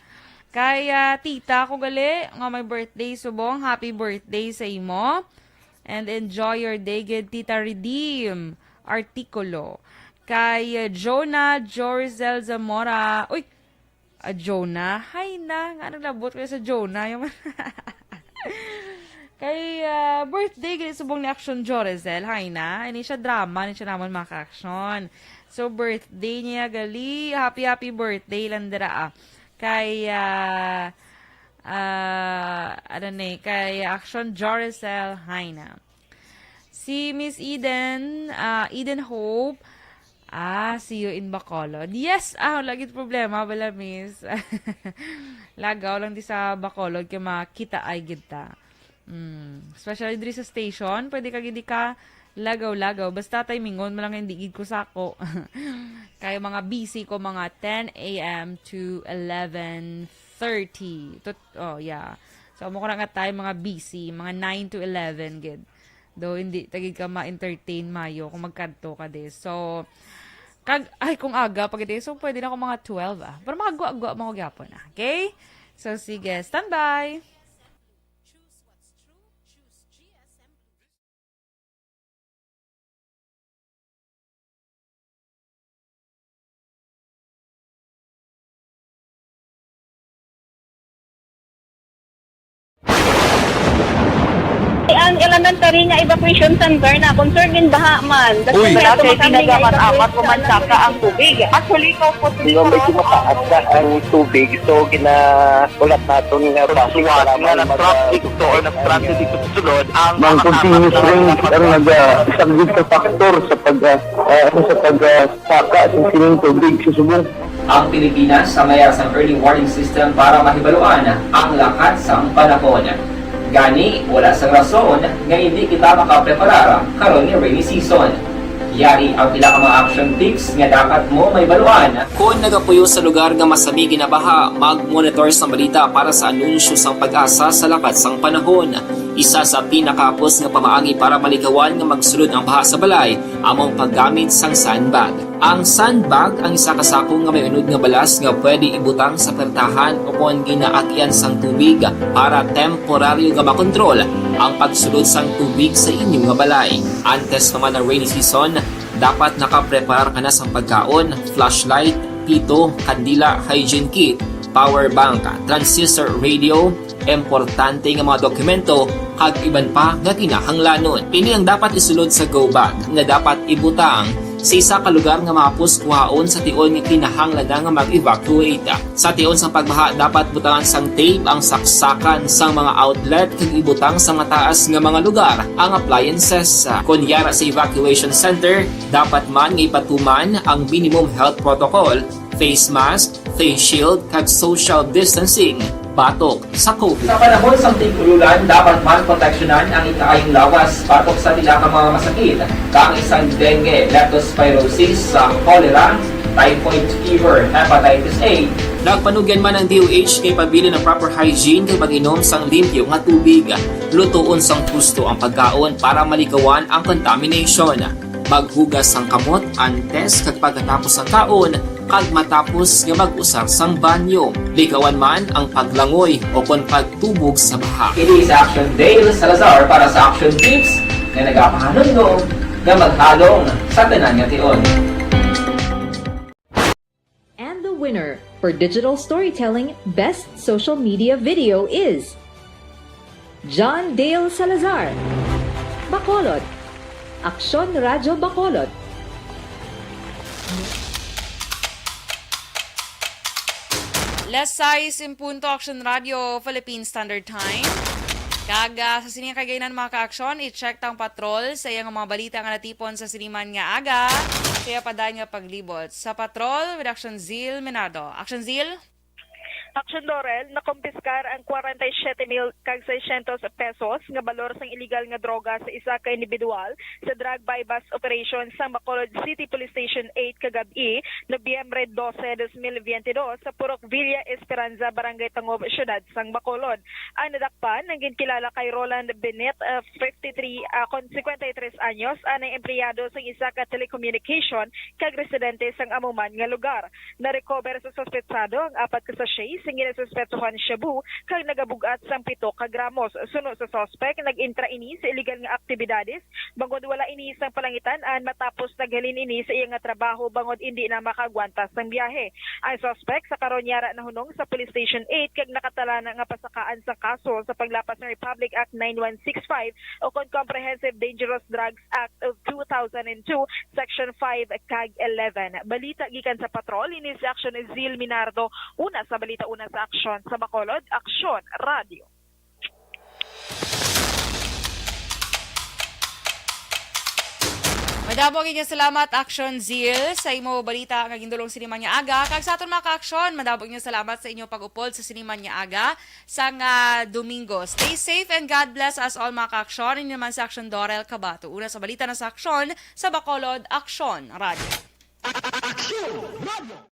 Kay, ah, tita ko gali, nga may birthday subong, happy birthday sa imo. And enjoy your day, good Tita Redeem. Artikulo. Kay, ah, Jonah Jorizel Zamora. Uy! Ah, Jonah. Hi na. Nga naglabot ko sa Jonah. Yung Kay, ah, birthday gali subong ni Action Jorizel. Hi na. Ini siya drama, ini siya naman mga ka-action. So, birthday niya gali. Happy, happy birthday lang dira, ah. Kay, ah, ah, ano ni, kay Action Jorizel. Hi na. Si Miss Eden, ah, Eden Hope, ah, see you in Bacolod. Yes, ah, lagi problema bala, Miss. Lagaw lang di sa Bacolod kay makita ay gid ta. Mm, especially diri sa station, pwede ka gid ka lagaw-lagaw. Basta timingon mo lang, hindi gid ko sako. Kay mga busy ko, mga ten a m to eleven thirty. Tut-, oh, yeah. So, amo ko na nga time, mga busy, mga nine to eleven gid. Do, hindi ta gid ka ma-entertain mayo kung magkadto ka di. So, kag, ay, kung aga pa gid, so pwede na ako mga twelve, ah. Pero mga agwa-agwa mo ko gyapon, ah. Okay? So, sige, standby. Ang elementary nga evacuation center na concern in baha man. Uy! Wala kay ginagamit-amat o mansaka ang tubig. Actually, ikaw po, Hindi, medyo mataas na ang tubig. So, gina-, ulat naton nga base nga mag-, na nag-traffic to or nag-transit dito sa sulod ang Ang continuous rain ang naga-, isang big factor sa pag, ah, ah, sa pag, ah, saka sa sining tubig sa subong. Ang Pilipinas ang mayara sang early warning system para mahibaluan ang lakat sang panahon. Gani, wala sang rason nga hindi kita makapreparar karon nga rainy season. Yari ang pila ka mga action tips nga dapat mo mahibaluan. Kon nagapuyo sa lugar nga masami ginabaha, mag-monitor sang balita para sa anunsyo sang PAGASA sa lakat sang panahon. Isa sa pinakahapos nga pamaagi para malikawan nga magsulod ang baha sa balay amo ang paggamit sang sandbag. Ang sandbag ang isa ka sako nga may unod nga balas nga pwede ibutang sa pertahan o kon ginaagian sang tubig para temporaryo nga makontrol ang pagsulod sang tubig sa inyo nga balay. Antes pa man ang rainy season, dapat nakapreparar ka na sang pagkaon, flashlight, pito, kandila, hygiene kit, power bank, transistor radio, importante nga mga dokumento, kag iban pa nga kinahanglanon. Ini ang dapat isulod sa go bag nga dapat ibutang sa isa ka lugar nga mahapos kuhaon sa tion nga kinahanglan na nga mag-evacuate. Sa tion sang pagbaha, dapat butangan sang tape ang saksakan sang mga outlet kag ibutang sa mataas nga mga lugar ang appliances. Kon yara sa evacuation center, dapat man nga ipatuman ang minimum health protocol, face mask, face shield, kag social distancing batok sa COVID. Sa panahon sang tig-ululan, dapat man proteksyonan ang ikaayong lawas batok sa pila ka mga masakit, kang sang dengue, leptospirosis, sa cholera, typhoid fever, hepatitis A. Nagpanugyan man ang D O H kay pabilin ang proper hygiene kag pag-inom sang limpyo nga tubig. Lutoon sang husto ang pagkaon para malikawan ang contamination. Maghugas sang kamot antes kag pagkatapos sang kaon kag matapos nga mag-usar sang banyo. Likawan man ang paglangoy o kon pagtubog sa baha. Ini si Action Dale Salazar para sa Action Tips nga nagapahanumdom nga maghalong sa tanan nga tion. And the winner for digital storytelling best social media video is John Dale Salazar, Bacolod, Aksyon Radyo Bacolod. Las sais en punto, Action Radio, Philippine Standard Time. Kag, ah, sa sini nga kagainan, mga ka-aksyon, i-check ta ang patrol sa iya nga mga balita nga natipon sa sini man nga aga. Kaya pa dayon nga paglibot sa patrol with Action Zil Menardo. Action Zil? Action Dorel, nakumpiskar ang kwarenta y siyete mil kag seiscientos pesos nga balor sang iligal nga droga sa isa ka individual sa drug buy-bust operation sa Bacolod City Police Station eight kagab-i, Nobyembre dose, dos mil biyente dos, sa Purok Villa Esperanza, Barangay Tangob, Siyudad sang Bacolod. Ang nadakpan ang ginkilala kay Roland Benet, ah, fifty-three, ah, kon cincuenta y tres anyos, anay empleyado sang isa ka telecommunication kag residente sang amo man nga lugar. Na-recover sa suspetsado ang apat ka sachet sing ginasuspetsahan shabu kag nagabug-at sang pito ka gramos. Suno sa suspek, nag-entra ini sa iligal nga aktibidades bangod wala ini sang palangitan-an matapos naghalin ini sa iya nga trabaho bangod indi na makaagwanta sang biyahe. Ang suspek sa karon yara nahunong sa Police Station eight kag nakatala na nga pasakaan sang kaso sa paglapas sa Republic Act nine one six five o kon Comprehensive Dangerous Drugs Act of two thousand and two, Section five kag eleven. Balita gikan sa Patrol, ini si Action Zil Minardo. Una sa balita, una sa Aksyon sa Bacolod, Aksyon Radio. Madamo ang inyong salamat, Action Zil, sa imo balita nga gindulong siniman nga aga. Kag sa aton mga ka-aksyon, madamo ang inyong salamat sa inyong pag-upod sa siniman nga aga sang ah, Domingo. Stay safe and God bless us all, mga ka-aksyon. Ini naman sa Aksyon, Dorel Cabato. Una sa balita na sa Aksyon, sa Bacolod, Aksyon Radio. Aksyon Radio.